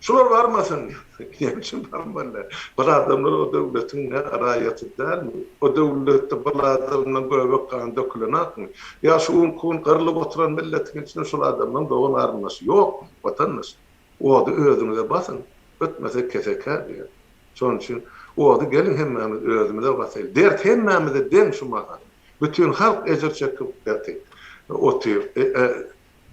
Şular barmasyn. Näme üçin barmaly? Bir adamlar o döwletiň nä raýaty dälmi? O döwletde bir adamdan göbek gany dökülenakmy? Ýa şu günki gün gyrlyp oturan milletiň içinde şol adamlaryň dogan garyndaşy ýokmy? Watandaş. Ody özüňize basyň, ötmese kesekä diýýär. Şonuň üçin ody geliň hemmämiz özümize basaýly. Dert hemmämize deň şu mahal. Bütin halk ejir çekip ýatyr, otyr.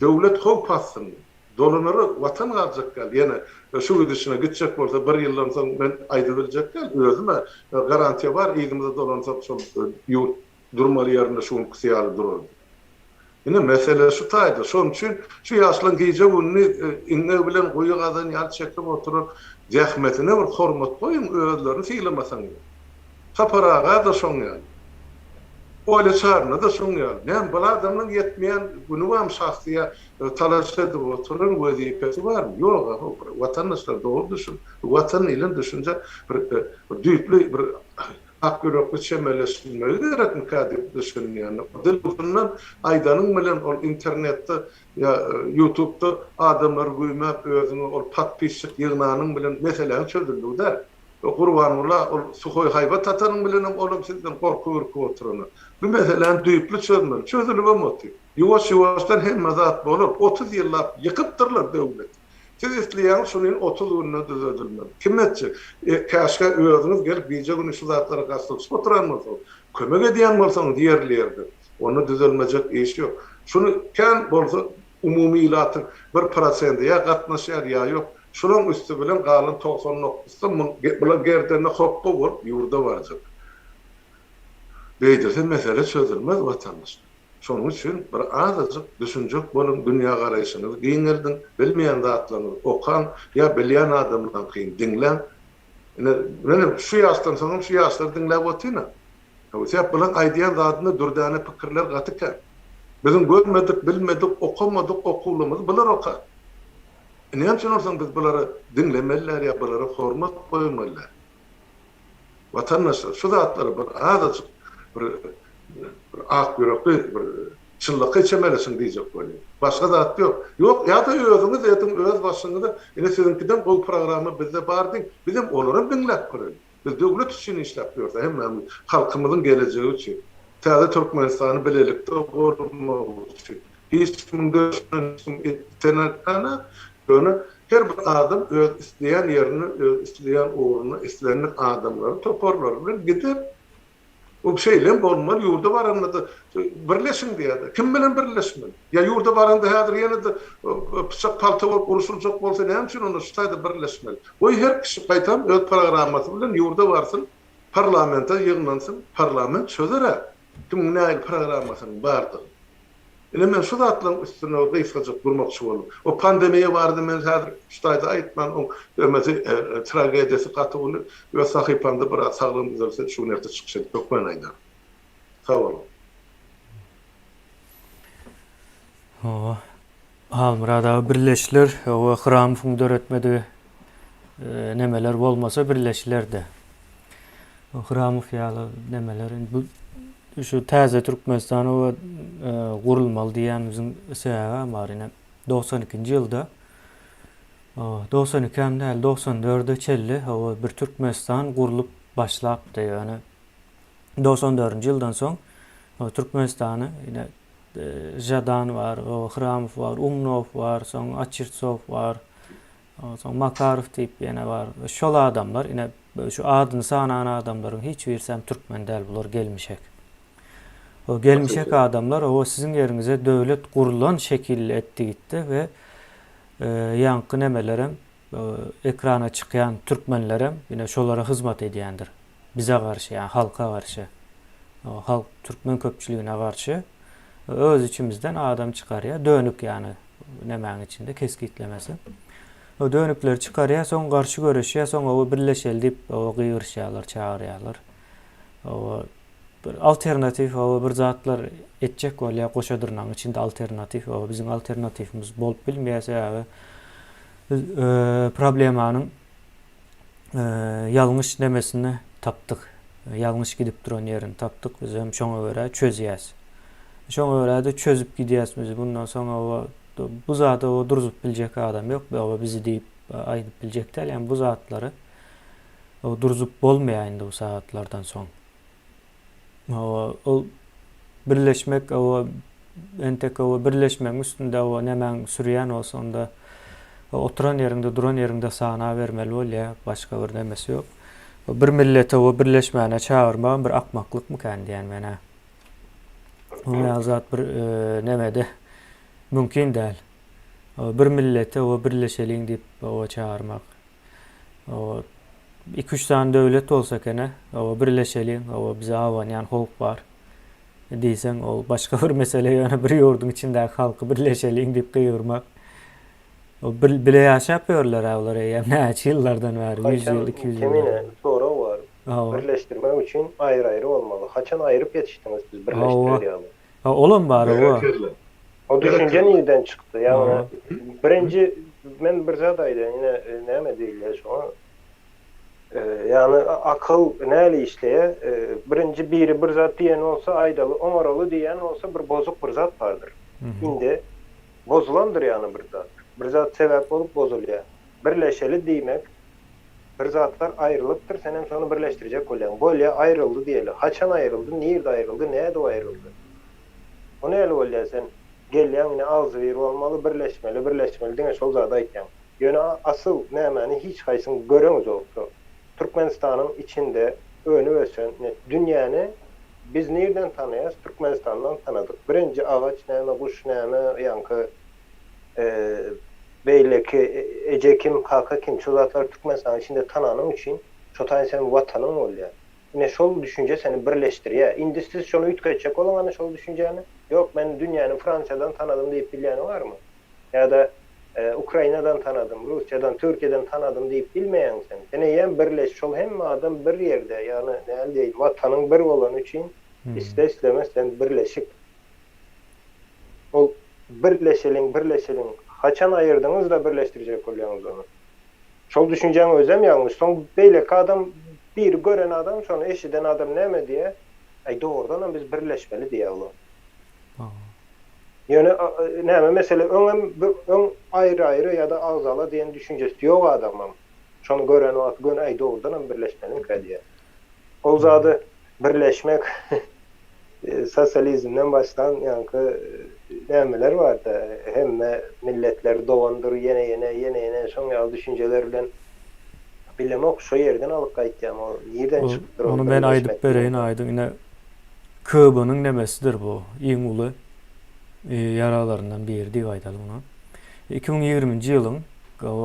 Döwlet howp astynda. Dolanara watan galjak däl. Ýene şu gidişine gitjek bolsa bir ýyldan soň men aýdybiljek däl. Özüm-ä garantiýa bar yzymyza dolansak şol ýurt durmaly ýerinde şu günküsi ýaly durar diýip. Ine, mesele şu taýda. Şonuň üçin şu ýaşlaryň gije-gündiz iňňe bilen guýy gazan ýaly çekip oturan zähmetine bir hormat goýuň, özlerini sylamasaňyzam. Sapar aga-da şoň ýaly. Olýa Çaryna-da şoň ýaly. Näme, bul adamlaryň ýetmeýän güni barmy, şahsy ýa talaş edip oturan wezipesi barmy? Ýog-a, watandaşlar dogry düşün. Watan diýlen düşünje bir düýpli bir Ak ýürekli çemeleşilmegi gerekmikä diýip düşünýän. Dil ucundan aýdanyň bilen ol internetde ýa ýutubda adamlary güýmäp özüňe ol podpisçik ýygnanyň bilen meseläň çözüldigi däl. Gurbangula ol suhoý haýbat atanyň bilenem olam sizden gorkup ürküp oturana. Bu meseläni düýpli çözmeli. Çözülibem otyr. Ýuwaş ýuwaşdan hemme zat bolar. 30 ýyllap ýykypdyrlar döwleti. Siz isleýäňiz şuny 30 günde düzedilmeli. Kim etjek? E, käşgä özüňiz gelip gije-gündiz şu zatlara gatnaşyp oturan bolsaňyz, kömek edýän bolsaňyz ýerli-ýerde, onda düzelmejek iş ýok. Şuny kän bolsa umumy ilatyň bir prosendi ýa gatnaşýar ýa ýok. Şulaň üsti bilen galan 99-da muň bular gerdenine hopba bolup ýurda barjak. Beýdilse mesele çözülmez watandaşlar. Şonuň üçin bir azajyk düşünjek boluň, dünýägaraýşyňyzy giňeldiň, bilmeýän zatlaryňyzy okaň ýa bilýän adamlaryňkyny diňläň. Ine, menem şu ýaşdan soňam şu ýaşlary diňläp otyryn-a. Sebäp bulaň aýdýan zadynda dürdäne pikirler gaty kän. Biziň görmedik, bilmedik, okamadyk okuwlarymyzy bular okar. Näme üçin onsoň biz bulary diňlemeli däl ýa bulara hormat goýmaly däl? Watandaşlar, şu zatlara bir azajyk bir bir ak ýürekli bir çynlakaý çemeleşiň diýjek bolýan. Başga zat ýok. Ýok, ýa-da özüňiz ediň, öz başyňyza, ine siziňkiden gowy programma bizde bar diýiň, bizem olaram diňläp göreliň. Biz döwlet üçin işläp ýörse hemmämiz halkymyzyň gelejegi üçin, täze Türkmenistany bilelikde gurmak üçin. Hiç kimiň döşünden hiç kim itenek-ä, ýöne her bir adam öz isleýän ýerine, öz isleýän ugruna islendik adamlary, toparlary bilen gider. Bu şeýle hem bolmaly, ýurda baranda-da birleşiň diýýär-de. Kim bilen birleşmeli? Ýa ýurda baranda häzir ýene-de pyçak-palta bolup urşuljak bolsa näme üçin onda şu taýda birleşmeli? Goý her kişi gaýtam öz programmasy bilen ýurda barsyn, parlamente ýygnansyn, parlament çözer-ä kimiň nähili programmasynyň bardygyny. Ine men şu zatlaryň üstünde bir gysgajyk durmakçy boldum. O pandemiýa barada men häzir şu taýda aýtman, oň ömesi tragediýasy gaty uly. Öz sahypamda biraz saglygym düzelse şu gün erte çykyş edip hökman aýdaryn. Sag boluň. Hawa. Halmyrat aga birleşiler. Hawa Hramowyň döretmedigi nemeler bolmasa birleşilerdi. Hramow ýaly nemeler indi bu şu täze Türkmenistan we gurulmaly diýýänimiziň sebäbi bar ine 92-nji ýylda 92 hem däl 94-e çenli hawa bir Türkmenistan gurlup başlapdy ýöne 94-nji ýyldan soň Türkmenistany ine Žadan bar, Hramow bar, Umnow bar, soň Açirtsow bar, Soň Makarow diýip ýene bar. Şol adamlar ine şu adyny sanan adamlaryň hiç birisem türkmen däl bular gelmişek. O gelmişek adamlar o siziň ýeriňize döwlet gurulan şekilli etdi gitdi we e, ýaňky nemelerem e, ekrana çykýan türkmenlerem ine şolara hyzmat edýändir. Bize garşy ýa halka garşy. Halk türkmen köpçüligine garşy öz içimizden adam çykarýar. Dönük ýany nemäň içinde kesgitlemesi. O dönükleri çykarýar, soň garşy göreşýär, soň oba birleşeli diýip oba gygyryşýarlar, çagyrýarlar. Oba bir alternatiw oba bir zatlar etjek bolýar, goşa dyrnagyň içinde alternatiw oba biziň alternatiwimiz bolup bilmeýär sebäbi biz problemanyň ýalňyş nemesini tapdyk. Ýalňyş gidip duran ýerini tapdyk. Biz hem şoňa görä çözýäs. Şoňa görä-de çözüp gidýäs biz. Bundan soň oba bu zady oba durzup biljek adam ýok. Oba bizi diýip aýdyp biljek däl. Ýani bu zatlary oba durzup bolmaýar indi bu sagatlardan soň. Hawa, ol birleşmek, hawa, entek hawa birleşmegiň üstünde hawa nämäň sürýän bolsa onda oturan ýeriňde, duran ýeriňde sanabermeli bolýar, başga bir nemesi ýok. Bir milleti hawa birleşmäne çagyrmagam bir akmaklykmykan diýýän men-ä. Munuň ýaly zat bir nemede mümkin däl. Bir milleti hawa birleşeliň diýip hawa çagyrmak. Iki-üç sany döwlet bolsa ekeni, hawa, birleşeliň, hawa, bize abanýan howp bar diýseň, ol başga bir mesele, ýöne bir ýurduň içindäki halky birleşeliň diýip gygyrmak. O bir bile ýaşap ýörler-ä olar eýýäm näçe ýyllardan bäri, 100 ýyl, 200 ýyl. Kemine, sorag bar. Birleşdirmek üçin aýry-aýry bolmaly. Haçan aýryp ýetişdiňiz siz birleşdirer ýaly? Ha olam bar hawa. O düşünje nirden çykdy? Ýagny birinji men bir zat aýdaýyn ine näme diýilýär şoňa ýagny akyl näli işleýär birinji biri bir zat diýen bolsa aýdaly oňaraly diýýän bolsa bir bozuk bir zat bardyr. Indi bozulandyr ýagny bir zat. Bir zat sebäp bolup bozulýar. Birleşeli diýmek Bir zatlar aýrylypdyr, senem şony birleşdirjek bolýaň. Bolýa, aýryldy diýeli. Haçan aýryldy, nirde aýryldy, nädip aýryldy? O näli bolýa, sen gelýäň ine agzybir bolmaly, birleşmeli, birleşmeli diňe şol zady aýtýaň. Ýöne asyl nämäni hiç haýsyň göreňizok şo Türkmenistanyň içinde önüp ösen ine dünýäni biz nirden tanaýas Türkmenistandan tanadyk. Birinji agaç näme, guş näme, ýaňky Beýleki eje kim, kaka kim, şo zatlary Türkmenistanyň içinde tananyň üçin şo taýyn seniň watanyň bolýar. Ine şol düşünje seni birleşdirýär. Indi siz şony üýtgetjek boluň ana şol düşünjäni. Ýok men dünýäni Fransiýadan tanadym diýip bilýäni barmy? Ýa-da Ukrainadan tanadym, Russiýadan, Türkiýeden tanadym diýip bilmeýäň sen. Sen eýýäm birleş, şol hemme adam bir ýerde, ýagny näl diýeýin, watanyň bir bolany üçin isle-islemez sen birleşik. Ol birleşeliň, birleşeliň. Haçan aýyrdyňyz-da birleşdirjek bolýaňyz ony? Şol düşünjäň özem ýalňyş. Soň beýleki adam, biri gören adam, şony eşiden adam näme diýýär? Aý, dogrudanam biz birleşmeli diýýär olar. Ýöne näme mesele öňem öň aýry-aýry ýa-da agzala diýen düşünjesi ýok adamam. Şony gören wagty göni aý dogrudanam birleşmeliňkä diýýär. Ol zady birleşmek Sosializmden başlan ýaňky nämeler barda, hemme milletler dogandyr, ýene ýene, ýene ýene şoň ýaly düşünjeler bilen bilemok şo ýerden alyp gaýtýam o nirden çykypdyr ol Ony men aýdyp bereýin aýdyň ine KB-nyň nemesidir bu iň uly ýaralaryndan biri diýip aýdaly muny. 2020-nji ýylyň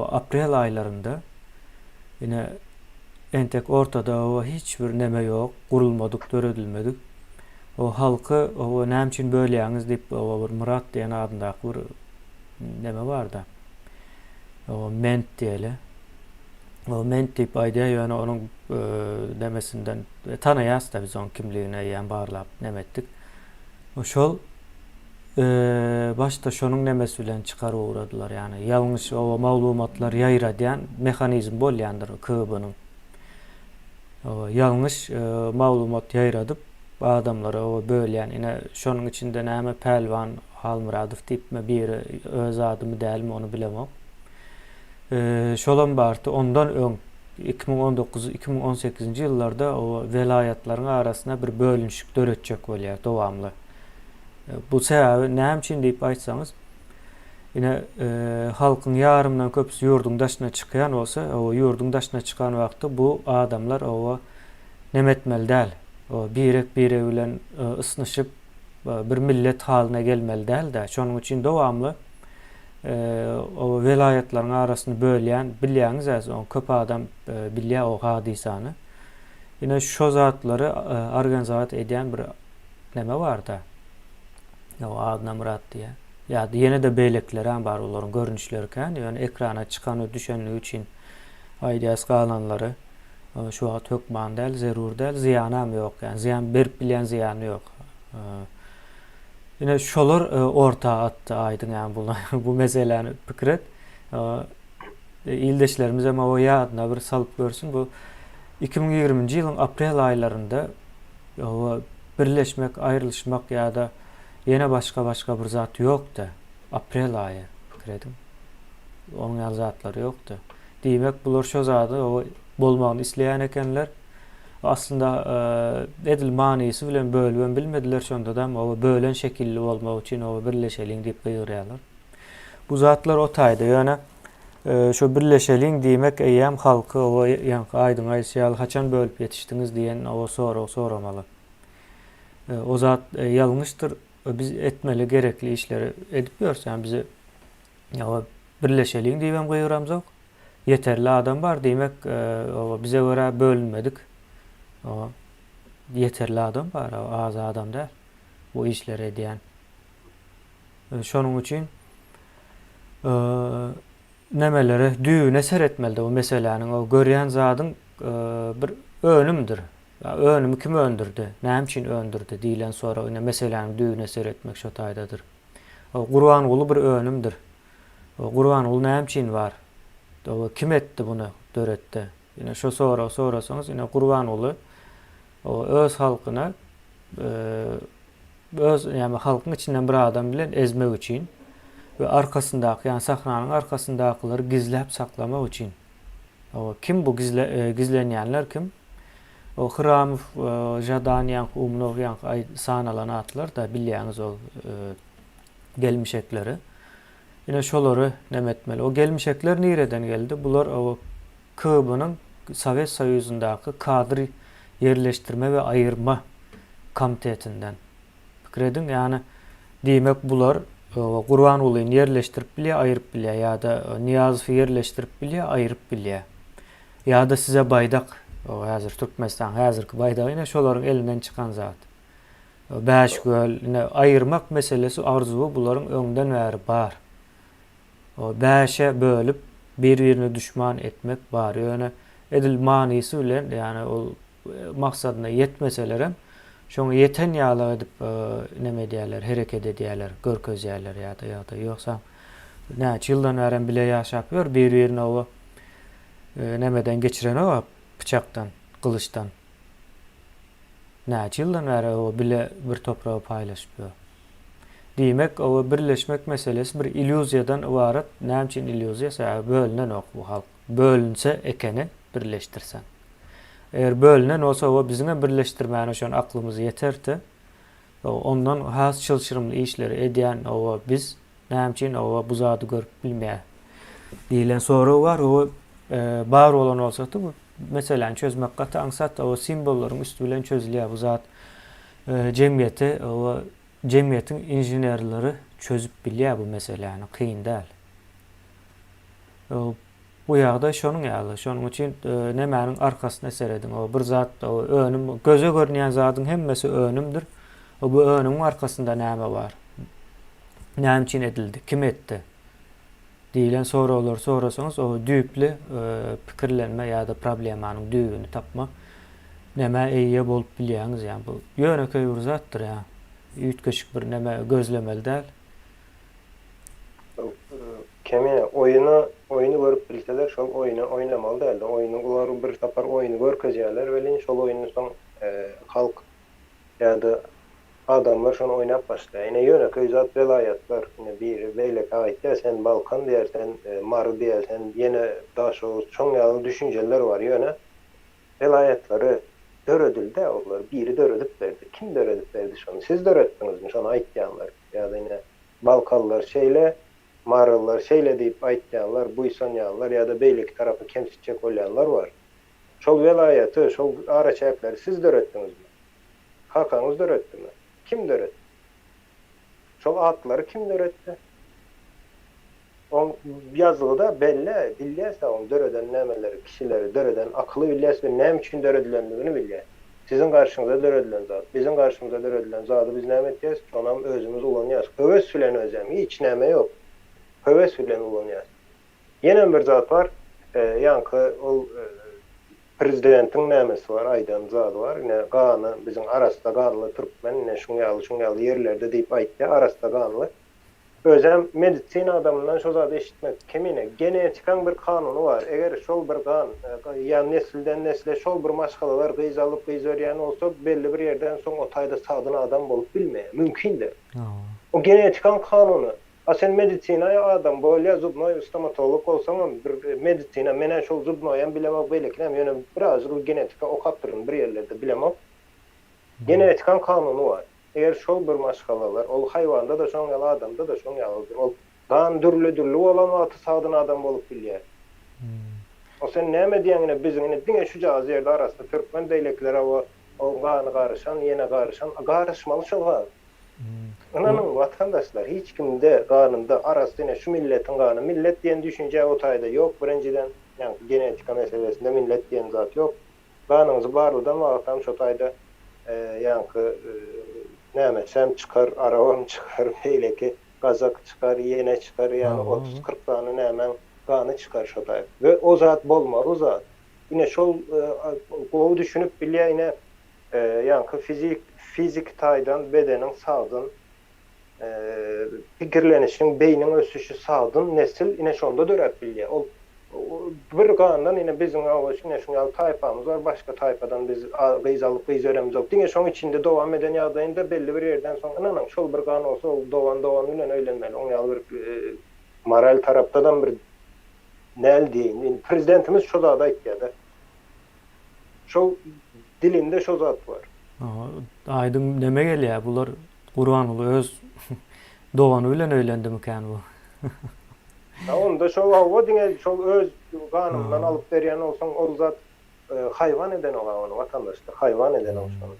aprel aýlarynda ine Entek ortada oba hiç bir neme ýok, gurulmadyk, döredilmedik. O halky oba näme üçin bölýäňiz diýip oba bir Myrat diýen adyndaky bir neme barda. O ment diýeli. O ment diýip aýdýar, ýöne onuň e, nemesinden e, tanaýas-da biz onuň kimligini eýýäm barlap neme etdik. O şol e, başda şonuň nemesi bilen çykaryp ugradylar. Ýagny ýalňyş oba maglumatlar ýaýradýan mehanizm bolýandyr KGB-niň. Oba ýalňyş e, maglumat ýaýradyp adamlary oba bölýän. Ine şonuň içinde näme Pälwan Halmyradow diýipmi biri öz adymy dälmi ony bilemok. E, şolam bardy. Ondan öň 2019 2018-nji ýyllarda o welaýatlaryň arasynda bir bölünişik döretjek bolýar dowamly. Bu sebäbi näme üçin diýip aýtsaňyz, ine halkyň ýarymdan köpüsi ýurduň daşyna çykýan bolsa, o ýurduň daşyna çykan wagty bu adamlar oba neme etmeli däl. O birek-biregi bilen ysnyşyp bir millet halyna gelmeli däl-de. Şonuň üçin dowamly o welaýatlaryň arasyny bölýän bilýäňiz-ä, köp adam bilýär o hadysany. Ine şo zatlary organizat edýän bir neme barda. O Adna Myrat diýýär. Ýa-da ýene-de beýlekilerem bar, olaryň görnüşleri kän, ýöne ekrana çykan we düşenligi üçin aýdýas galanlary şu wagt hökman däl, zerur däl, zyýanam ýok, ýani zyýan berip bilýän zyýany ýok. Ine şolar orta atdy aýdyň ýani bu bu meseläni pikir et. Ildeşlerimizem o ýadyna bir salyp görsün bu 2020-nji ýylyň aprel aýlarynda birleşmek, aýrylyşmak ýa-da ýene başga-başga bir zat ýokdy. Aprel aýy, pikir ediň. Onuň ýaly zatlar ýokdy. Diýmek, bular şo zady bolmagyny isleýän ekenler. Aslynda edil manysy bilen bölübem bilmediler şondadam oba bölen şekilli bolmak üçin oba birleşeliň diýip gygyrýarlar. Bu zatlar o taýda ýöne şo birleşeliň diýmek eýýäm halky oba ýaňky aýdyň aýdyşy ýaly haçan bölüp ýetişdiňiz diýen oba sorag soramaly. O zat ýalňyşdyr. Biz etmeli gerekli işleri edip ýörüs. Ýani bizi oba birleşeliň diýibem gygyramzok. Ýeterli adam bar diýmek oba bize görä bölünmedik. Oba ýeterli adam bar, az adam däl bu işleri edýän. Şonuň üçin nemelere düýbüne seretmelide bu meseläniň. O görýän zadyň bir önümdir. Önümi kim öndürdi? Näme üçin öndürdi diýlen sorag ine meseläniň düýbüne seretmek şo taýdadyr. Gurbanguly bir önümdir. Gurbanguly näme üçin bar? Kim etdi buny, döretdi? Ine şo soragy sorasaňyz ine Gurbanguly öz halkyna öz ýagny halkyň içinden bir adam bilen ezmek üçin we arkasyndaky ýagny sahnanyň arkasyndakylary gizläp saklamak üçin. O kim bu gizle, e, gizlenýänler kim? O Hramow, e, Žadan ýaňky Umnow ýaňky aý sanalan atlar da bilýäňiz ol e, gelmişekleri. Ine şolary neme etmeli. O gelmişekler nireden geldi? Bular o KB-nyň Sowet Soýuzyndaky kadr ýerleşdirme we aýyrma komitetinden. Pikir ediň, ýagny diýmek bular Gurbangulyny ýerleşdirip bilýär, aýyryp bilýär ýa-da Nyýazowy ýerleşdirip bilýär, aýyryp bilýär. Ýa-da size baýdak, häzir Türkmenistanyň häzirki baýdagy ine şolaryň elinden çykan zat. Bäşgöl, ine aýyrmak meselesi arzuwy bularyň öňden bäri bar. Bäşe bölüp bir-birine duşman etmek bar. Ýöne edil manysy bilen, ýagny ol maksadyna ýetmeselerem, şoňa ýeten ýaly edip neme edýärler, hereket edýärler, görkezýärler ýa-da ýagdaý. Ýogsam näçe ýyldan bärem bile ýaşap ýör, bir-birine oba nemeden geçirenok-a pyçakdan, gylyçdan. Näçe ýyldan bäri oba bile bir topragy paýlaşyp ýör. Diýmek, oba birleşmek meselesi bir illýuziýadan ybarat. Näme üçin illýuziýa? Sebäbi bölünenok bu halk. Bölünse ekeni birleşdirseň. Eger bölünen bolsa oba biziňem birleşdirmäne şon aklymyz ýeterdi. Ondan has çylşyrymly işleri edýän oba biz näme üçin oba bu zady görüp bilmeýär diýlen sorag bar. Oba bar bolan bolsady bu meseläni çözmek gaty aňsat. Oba simwollaryň üsti bilen çözülýär bu zat. Jemgyýeti oba jemgyýetiň inženerleri çözüp bilýär bu meseläni kyn däl. Bu ýagdaý şonuň ýaly. Şonuň üçin nemäniň arkasyna serediň. O bir zat, o önüm, göze görünýän zadyň hemmesi önümdir. O bu önümiň arkasynda näme bar? Näme üçin edildi? Kim etdi? Diýlen soraglary sorasaňyz, o düýpli pikirlenme ýa-da problemanyň düýbüni tapma nämä eýe bolup bilýäňiz. Ýa bu ýönekeý bir zatdyr ýa. Üýtgeşik bir neme gözlemeli däl. Kemine, oýuna, oýny görüp bilseler şol oýny oýnamaly däldi. Oýny olar bir sapar oýny görkezýärler welin şol oýny soň halk ýa-da adamlar şony oýnap başlaýar. Ine ýönekeý zat welaýatlar ine biri beýlekä aýtýar sen Balkan diýer sen Mary diýer sen ýene Daşoguz şoň ýaly düşünjeler bar ýöne welaýatlary döredildä olar biri döredip berdi kim döredip berdi şony siz döretdiňizmi şony aýtýanlar ýa-da ine Balkanlar şeýle, marylylar şeýle diýip aýtýanlar, buýsanýanlar ýa-da beýleki tarapy kemsitjek bolýanlar bar. Şol welaýaty, şol araçäkleri siz döretdiňizmi? Kakaňyz döretdimi? Kim döretdi? Şol atlary kim döretdi? Oň ýazgyda belli, bilýäs-ä oň döreden nämeleri, kişileri döreden akyly bilýäs we näme üçin döredilendigini bilýäs. Siziň garşyňyza döredilen zat, biziň garşymyza döredilen zady biz näme etýäs, şonam özümiz ulanýas. Höwes bilen özem, hiç näme ýok. Höwes bilen ulanýas. Ýenem bir zat bar, ýaňky ol prezidentiň nämesi bar, aýdan zady bar, ine gany biziň arassa ganly türkmen, ine şuň ýaly, şuň ýaly ýerlerde diýip aýtýar, arassa ganly. Özem medisina adamyndan şo zady eşitmek kemine. Genetikaň bir kanuny bar. Eger şol bir gan, ýa nesilden nesle şol bir maşgalalar gyz alyp gyz berýän bolsa, belli bir ýerden soň o taýda sagdyn adam bolup bilmeýär. Mümkin däl. O genetikaň kanuny. A sen medisina adam bolýa zubnoý stomatolog bolsaňam bir medisina menä şol zubnoýam bilemok beýlekinem ýöne birazjyk genetika okapdyryn bir ýerlerde bilemok. Genetikaň kanuny bar. Eger şol bir maşgalalar, ol haýwanda-da şoň ýaly, adamda-da şoň ýalydyr. Ol gan dürli-dürli bolan wagty sagdyn adam bolup bilýär. O sen näme diýýäň ine biziň ine diňe şujagaz ýerde arassa türkmen beýlekiler hawa o gany garyşan ýene garyşan a garyşmaly şol gan. Ynanyň watandaşlar hiç kimde ganynda arassa ine şu milletiň gany millet diýen düşünje o taýda ýok birinjiden ýaňky genetika meselesinde millet diýen zat ýok. Ganyňyzy barladan wagtam şo taýda ýaňky nämesem çykar, arabam çykar, beýleki gazak çykar, ýene çykar, ýagny 30-40 sany nämäň gany çykar şo taý. We o zat bolmaly zat. Ine şol gowy düşünip bilýär ine ýaňky fizik fiziki taýdan bedeniň sagdyn pikirlenişiň, beýniň ösüşi sagdyn nesil ine şonda döräp bilýär. Ol bir gandan ine biziň hawa ine şuň ýaly taýpamyz bar, başga taýpadan biz gyz alyp gyz beremizok. Diňe şoň içinde dowam eden ýagdaýynda belli bir ýerden soň ynanyň şol bir gan bolsa ol dogan dogan bilen öýlenmeli. Oň ýaly bir moral tarapdadam bir näl diýeýin. Indi prezidentimiz şo zady aýtýada. Şol dilinde şo zat bar. Aýdyň neme gelýär bular Gurbanguly öz dogany bilen öýlendimikän bu? Ha onda şol hawa diňe şol öz ganyndan alyp berýän bolsaň ol zat haýwan edenok a ony watandaşlar haýwan edenok şony.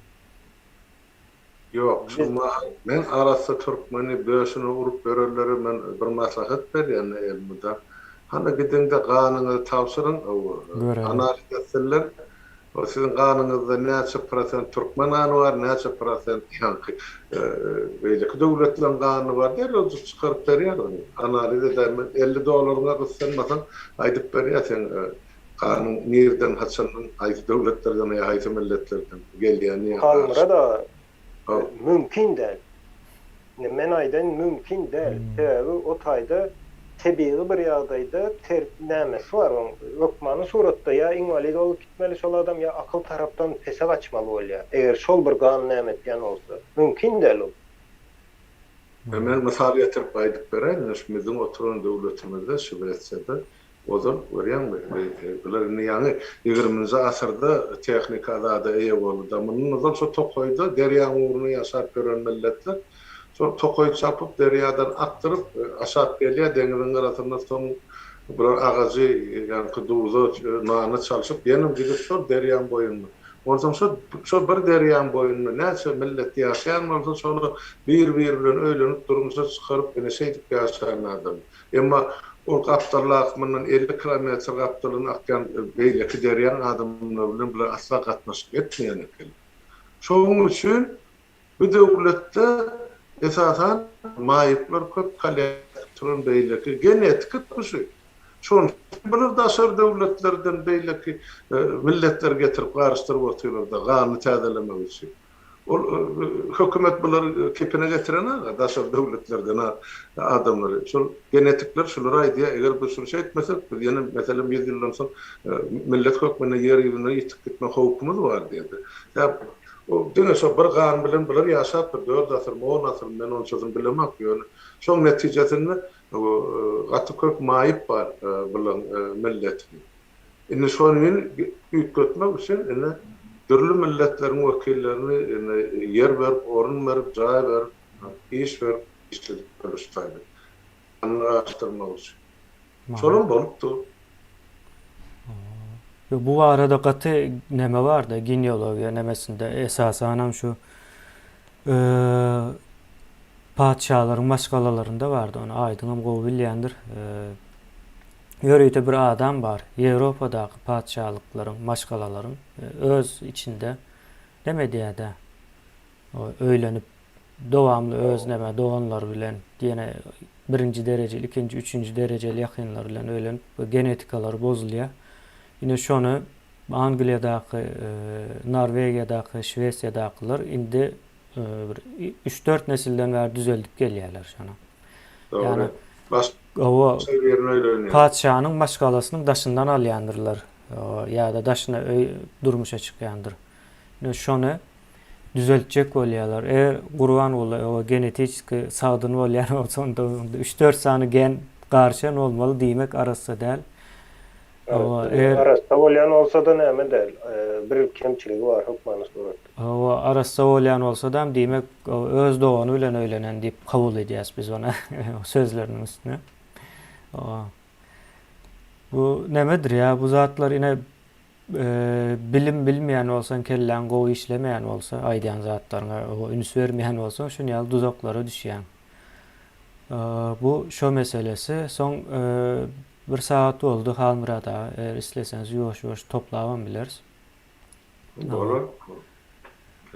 Ýok şu mahal men arassa türkmeni döşüne urup ýörenlere men bir maslahat berýän elmydam hany gidiňde ganyňyzy tabşyryň analiz etsinler O siziň ganyňyzda näçe prosent türkmen gany bar, näçe prosent ýaňky beýleki döwletleriň gany bar derrew çykaryp berýär ony. Analiz edäýme 50 dollaryňa gyssanmasaň aýdyp berýär seň ganyň nirden haçandan haýsy döwletlerden ýa haýsy milletlerden gelýäni ýa Halmyrat aga Mümkin däl. Indi men aýdaýyn mümkin däl. Sebäbi o taýda tebigy bir ýagdaýda ter nämesi bar oň hökmany suratda ýa inwalid bolup gitmeli şol adam ýa akyl tarapdan pese gaçmaly bolýar. Eger şol bir gan näme etýän bolsa. Mümkin däl ol. Men mysal getirip aýdyp beräýin, ine şu biziň oturan döwletimizde Şwesiýada Ozal, görýäňmi, bular indi ýaňy ýigriminji asyrda tehnika zada eýe boldy-da. Mundan ozal şo tokaýda, derýaň ugrunda ýaşap ýören milletler şol tokaýy çapyp, derýadan akdyryp, aşak gelýär, deňiziň gyrasynda soň bular agajy, ýaňky duza, nana çalşyp, ýenem gidip şol derýaň boýunda. Onsoň şo, şo bir derýaň boýunda näçe millet ýaşaýan bolsa, şolar bir-biri bilen öýlenip, durmuşa çykaryp, ine şeýdip ýaşaýan adam. Emma ol gapdaldaky mundan 50 kilometr gapdaldan akýan beýleki derýaň adamlary bilen bular asla gatnaşyk etmeýän eken. Şonuň üçin bu döwletde esasan maýyplar köp kolýaska turan beýleki genetiki şu. Şonuň üçin bular daşary döwletlerden beýleki milletleri getirip garyşdyryp otyrlar-da ganyny täzelemek üçin. Ol hökümet bulary kepine getiren-a daşary döwletlerden adamlary. Şol genetikler şulary aýdýar, eger biz şuny şeýtmesek, biz ýene meselem ýüz ýyldan soň millet hökmünde ýer ýüzünden ýitip gitme howpumyz bar diýdi. Ýa o diňe şo bir gan bilen bular ýaşapdyr dört asyrmy, on asyrmy men onçasyny bilemok ýöne şoň netijesinde gaty köp maýyp bar bulaň milletiniň. Indi şony üýtgetmek üçin indi dürli milletleriň wekillerini indi ýer berip, orun berip, jaý berip, iş berip işledip duruşdaýdy. Araşdyrmak üçin. Şolam bolup dur. Ýok bu barada gaty neme barda genealogiýa nemesinde esasanam şu. Patyşalaryň maşgalalarynda bardy, ony Aýdyňam gowy bilýändir. Ýörite bir adam bar, Ýewropadaky patyşalyklaryň, maşgalalaryň öz içinde neme edýär-dä, öýlenip, dowamly öz neme doganlary bilen, ýene birinji derejeli, ikinji, üçünji derejeli ýakynlary bilen öýlenip, genetikalary bozulýar. Ine şony Angliýadaky, Norwegiýadaky, Şwesiýadakylar indi bir üç-dört nesilden bäri düzeldip gelýärler şony. Dogry. Başga birine öýlenýär. Patyşanyň maşgalasynyň daşyndan alýandyrlar ýa-da daşyna öý durmuşa çykýandyr. Ine şony düzeltjek bolýarlar. Eger Gurbanguly oba genetiçki sagdyn bolýan bolsa onda üç-dört sany gen garyşan bolmaly diýmek arassa däl. Hawa, eger. Arassa bolýan bolsa-da näme däl, bir kemçiligi bar hökmany suratda. Hawa, arassa bolýan bolsadam, diýmek, öz dogany bilen öýlenen diýip kabul edýäs biz ony sözleriniň üstüne. Hawa. Bu nämedir ýa, bu zatlar ine bilim bilmeýän bolsaň, kelläň gowy işlemeýän bolsa, aýdýan zatlaryňa üns bermeýän bolsaň, şuny ýaly duzaklara düşýäň. Bu şo meselesi. Soň Bir sagat boldy Halmyrat aga eger isleseňiz ýuwaş ýuwaş toplabam bileris. Bolar.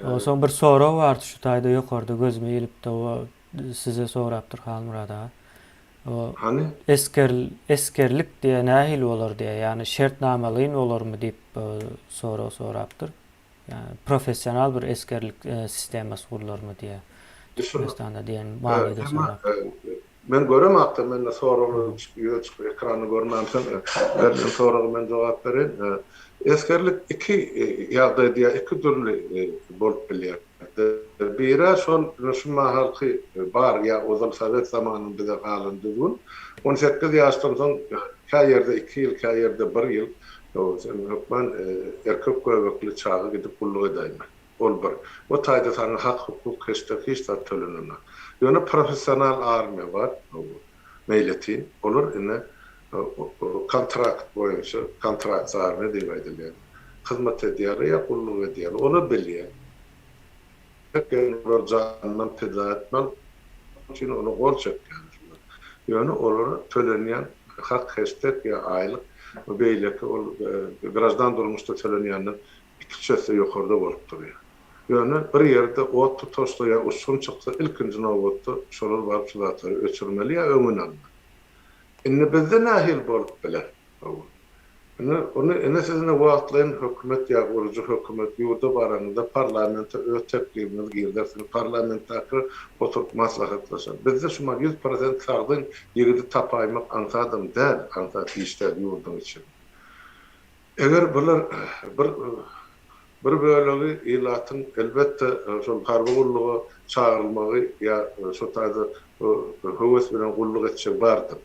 Onsoň bir sorag bardy şu taýda ýokarda gözüme ilipdi o size sorapdyr Halmyrat aga. O Hany? Esger esgerlik diýe nähili bolar diýe ýagny şertnamalaýyn bolarmy diýip sorag sorapdyr. Ýagny professional bir esgerlik sistemasy gurlarmy diýe. Türkmenistanda diýen manyda sorapdyr. Men göremakda mende soraglar ýüze çykyp ekrany görmänsoň berlen soraga men jogap bereýin. Esgerlik iki ýagdaýda ýa iki dürli bolup bilýär. Biri şol şu mahalky bar ýa ozal sowet zamanynda bize galan düzgün 18 ýaşdan soň kä ýerde iki ýyl kä ýerde bir ýyl sen hökman erkek göbekli çaga gidip gulluk edäýmeli. Ol bir. O taýda saňa hak-hukuk heşdek hiç zat tölenenok. Ýöne professional armiýa bar, meýletin. Olar ine kontrakt boýunça, kontrakt armiýa diýip aýdylýar. Hyzmat edýärler ýa gulluk edýärler. Olar bilýär. Olar janyndan pida etmek üçin olar gol çekýär şular. Ýöne olara tölenýän hak heşdek ýa aýlyk beýleki ol graždan durmuşda tölenýänden Iki-üç esse ýokarda bolup durýar. Ýöne bir ýerde ot tutaşsa ýa uçgun çyksa ilkinji nobatda şolar baryp şu zatlary öçürmeli ýa öňüni almaly. Indi bizde nähili bolup biler? Hawa. Indi ony ine siz ine wagtlaýyn hökümet ýa gurujy hökümet ýurda baraňyzda parlamente öz teklibiňizi girizersiňiz. Parlamentdakiler oturyp maslahatlaşar. Bizde şumat 100% sagdyn ýigidi tapaýmak aňsadam däl, aňsat iş däl ýurduň içinde. Eger bular bir bir bölegi ilatyň elbetde şol harby gulluga çagyrylmagy ýa şo taýda höwes bilen gulluk etjegi bardyr.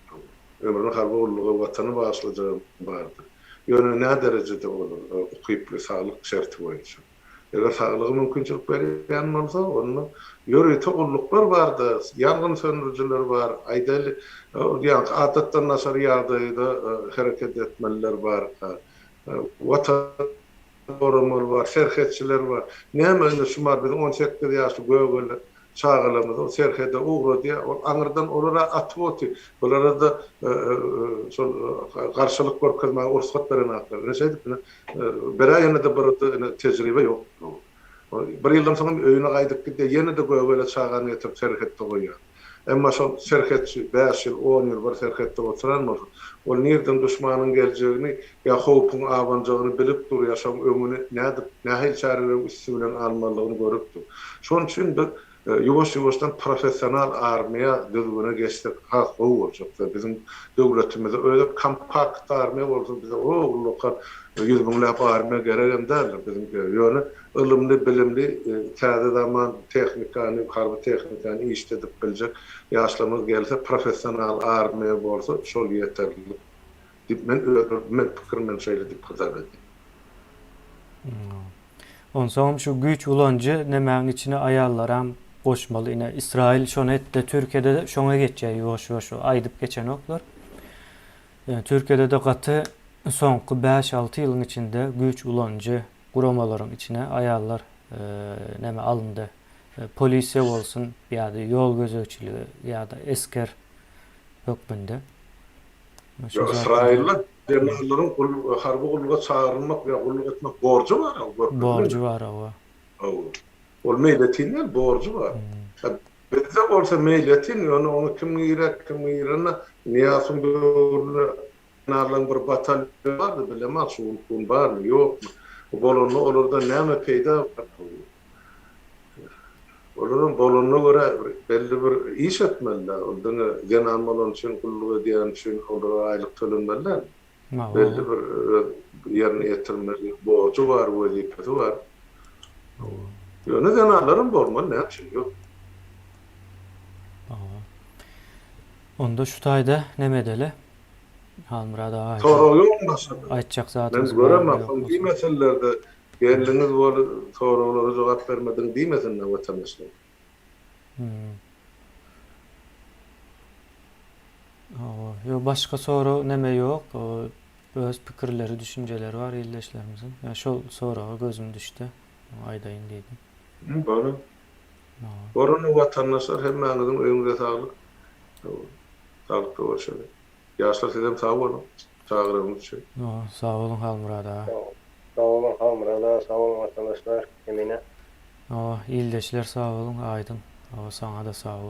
Ömrüni harby gulluga watana bagyşlajagam bardyr. Ýöne näderejede olar ukyply saglyk şerti boýunça. Eger saglygy mümkinçilik berýän bolsa, onda ýörite gulluklar bar-da, ýangyn söndürijiler bar, aýdaýly, ýaňky adatdan daşary ýagdaýda hereket etmeliler bar, Watany goramaly bar, serhetçiler bar. Näme indi şumar biziň 18 ýaşly gögele çagalarymyzy ol serhede ugradýar, ol aňyrdan olar-a atyp otyr, bulara-da şol garşylyk görkezmäge rugsat berenoklar. Ine şeýdip ine bir-ä ýene-de bir ine tejribe ýok. Bir ýyldan soň hem öýüne gaýdyp gidýär, ýene-de gögele çagany getirip serhetde goýýar. Emma şol serhetçi bäş ýyl, on ýyl bir serhetde oturan bolsa, ol nirden duşmanyň geljegini ýa howpuň abanjagyny bilip dur ýa şoň öňüni nädip, nähili çäreleriň üsti bilen almalydygyny görüp dur. Şonuň üçin biz ýuwaş-ýuwaşdan professional armiýa düzgüne geçsek has gowy boljak we biziň döwletimize özi kompakt armiýa bolsa bize o ullakan ýüz müňläp armiýa geregem däldir biziň ýöne ylymly, bilimli, täze zaman tehnikany, harby tehnikany işledip biljek ýaşlarymyz gelse, professional armiýa bolsa, şol ýeterlik diýip, men öz men pikirim men şeýle diýip hasap edýän. Onsoňam şu güýç ulanyjy nemäň içine aýallaram goşmaly ine Israil şony etdi Türkiýede şoňa geçýär ýuwaş ýuwaş aýdyp geçenoklar. Türkiýede-de gaty soňky bäş-alty ýylyň içinde güýç ulanyjy guramalaryň içine aýallar neme alyndy. Polisiýa bolsun ýa-da ýol gözegçiligi ýa-da esger hökmünde. Şu Ysraýylda zenanlaryň harby gulluga çagyrylmak ýa gulluk etmek borjy bar, Borjy bar, hawa. Hawa. Ol meýletin däl, borjy bar. Bizde bolsa meýletin, ýöne oňa kim girýär, kim girene, Nyýazowyň döwründe zenanlaryň bir batalýony bardy, bilemok şu günki gün barmy, ýokmy. Bolanda olardan näme peýda bar? Olaram bolanyna görä bir belli bir iş etmeli-dä. Ol diňe zenan bolany üçin, gulluk edýäni üçin olara aýlyk tölenmeli däl. Belli bir öz ýerine ýetirmeli borjy bar, wezipesi bar. Ýöne zenanlaram bolmaly, näme üçin ýok? Onda şu taýda neme edeli? Halmyrat aga Sorag ýokmy başga-da? Aýtjak zadyňyz Men göremok, soň diýmesinler-de, geldiňiz bol soraglara jogap bermediň diýmesinler watandaşlar. Hawa, ýok başga sorag neme ýok. Öz pikirleri, düşünjeleri bar ildeşlerimiziň. Ýa şol soraga gözüm düşdi. Aýdaýyn diýdim. Bor. Bor onda watandaşlar hemmäňiziň öýüňize saglyk. Saglykda görşeli. Ýaşlar sizem sag boluň çagyranyňyz üçin. Sag boluň Halmyrat aga. Sag boluň Halmyrat aga sag boluň watandaşlar Emine. Hawa ildeşler sag boluň Aýdyň. Hawa saňada sag bol.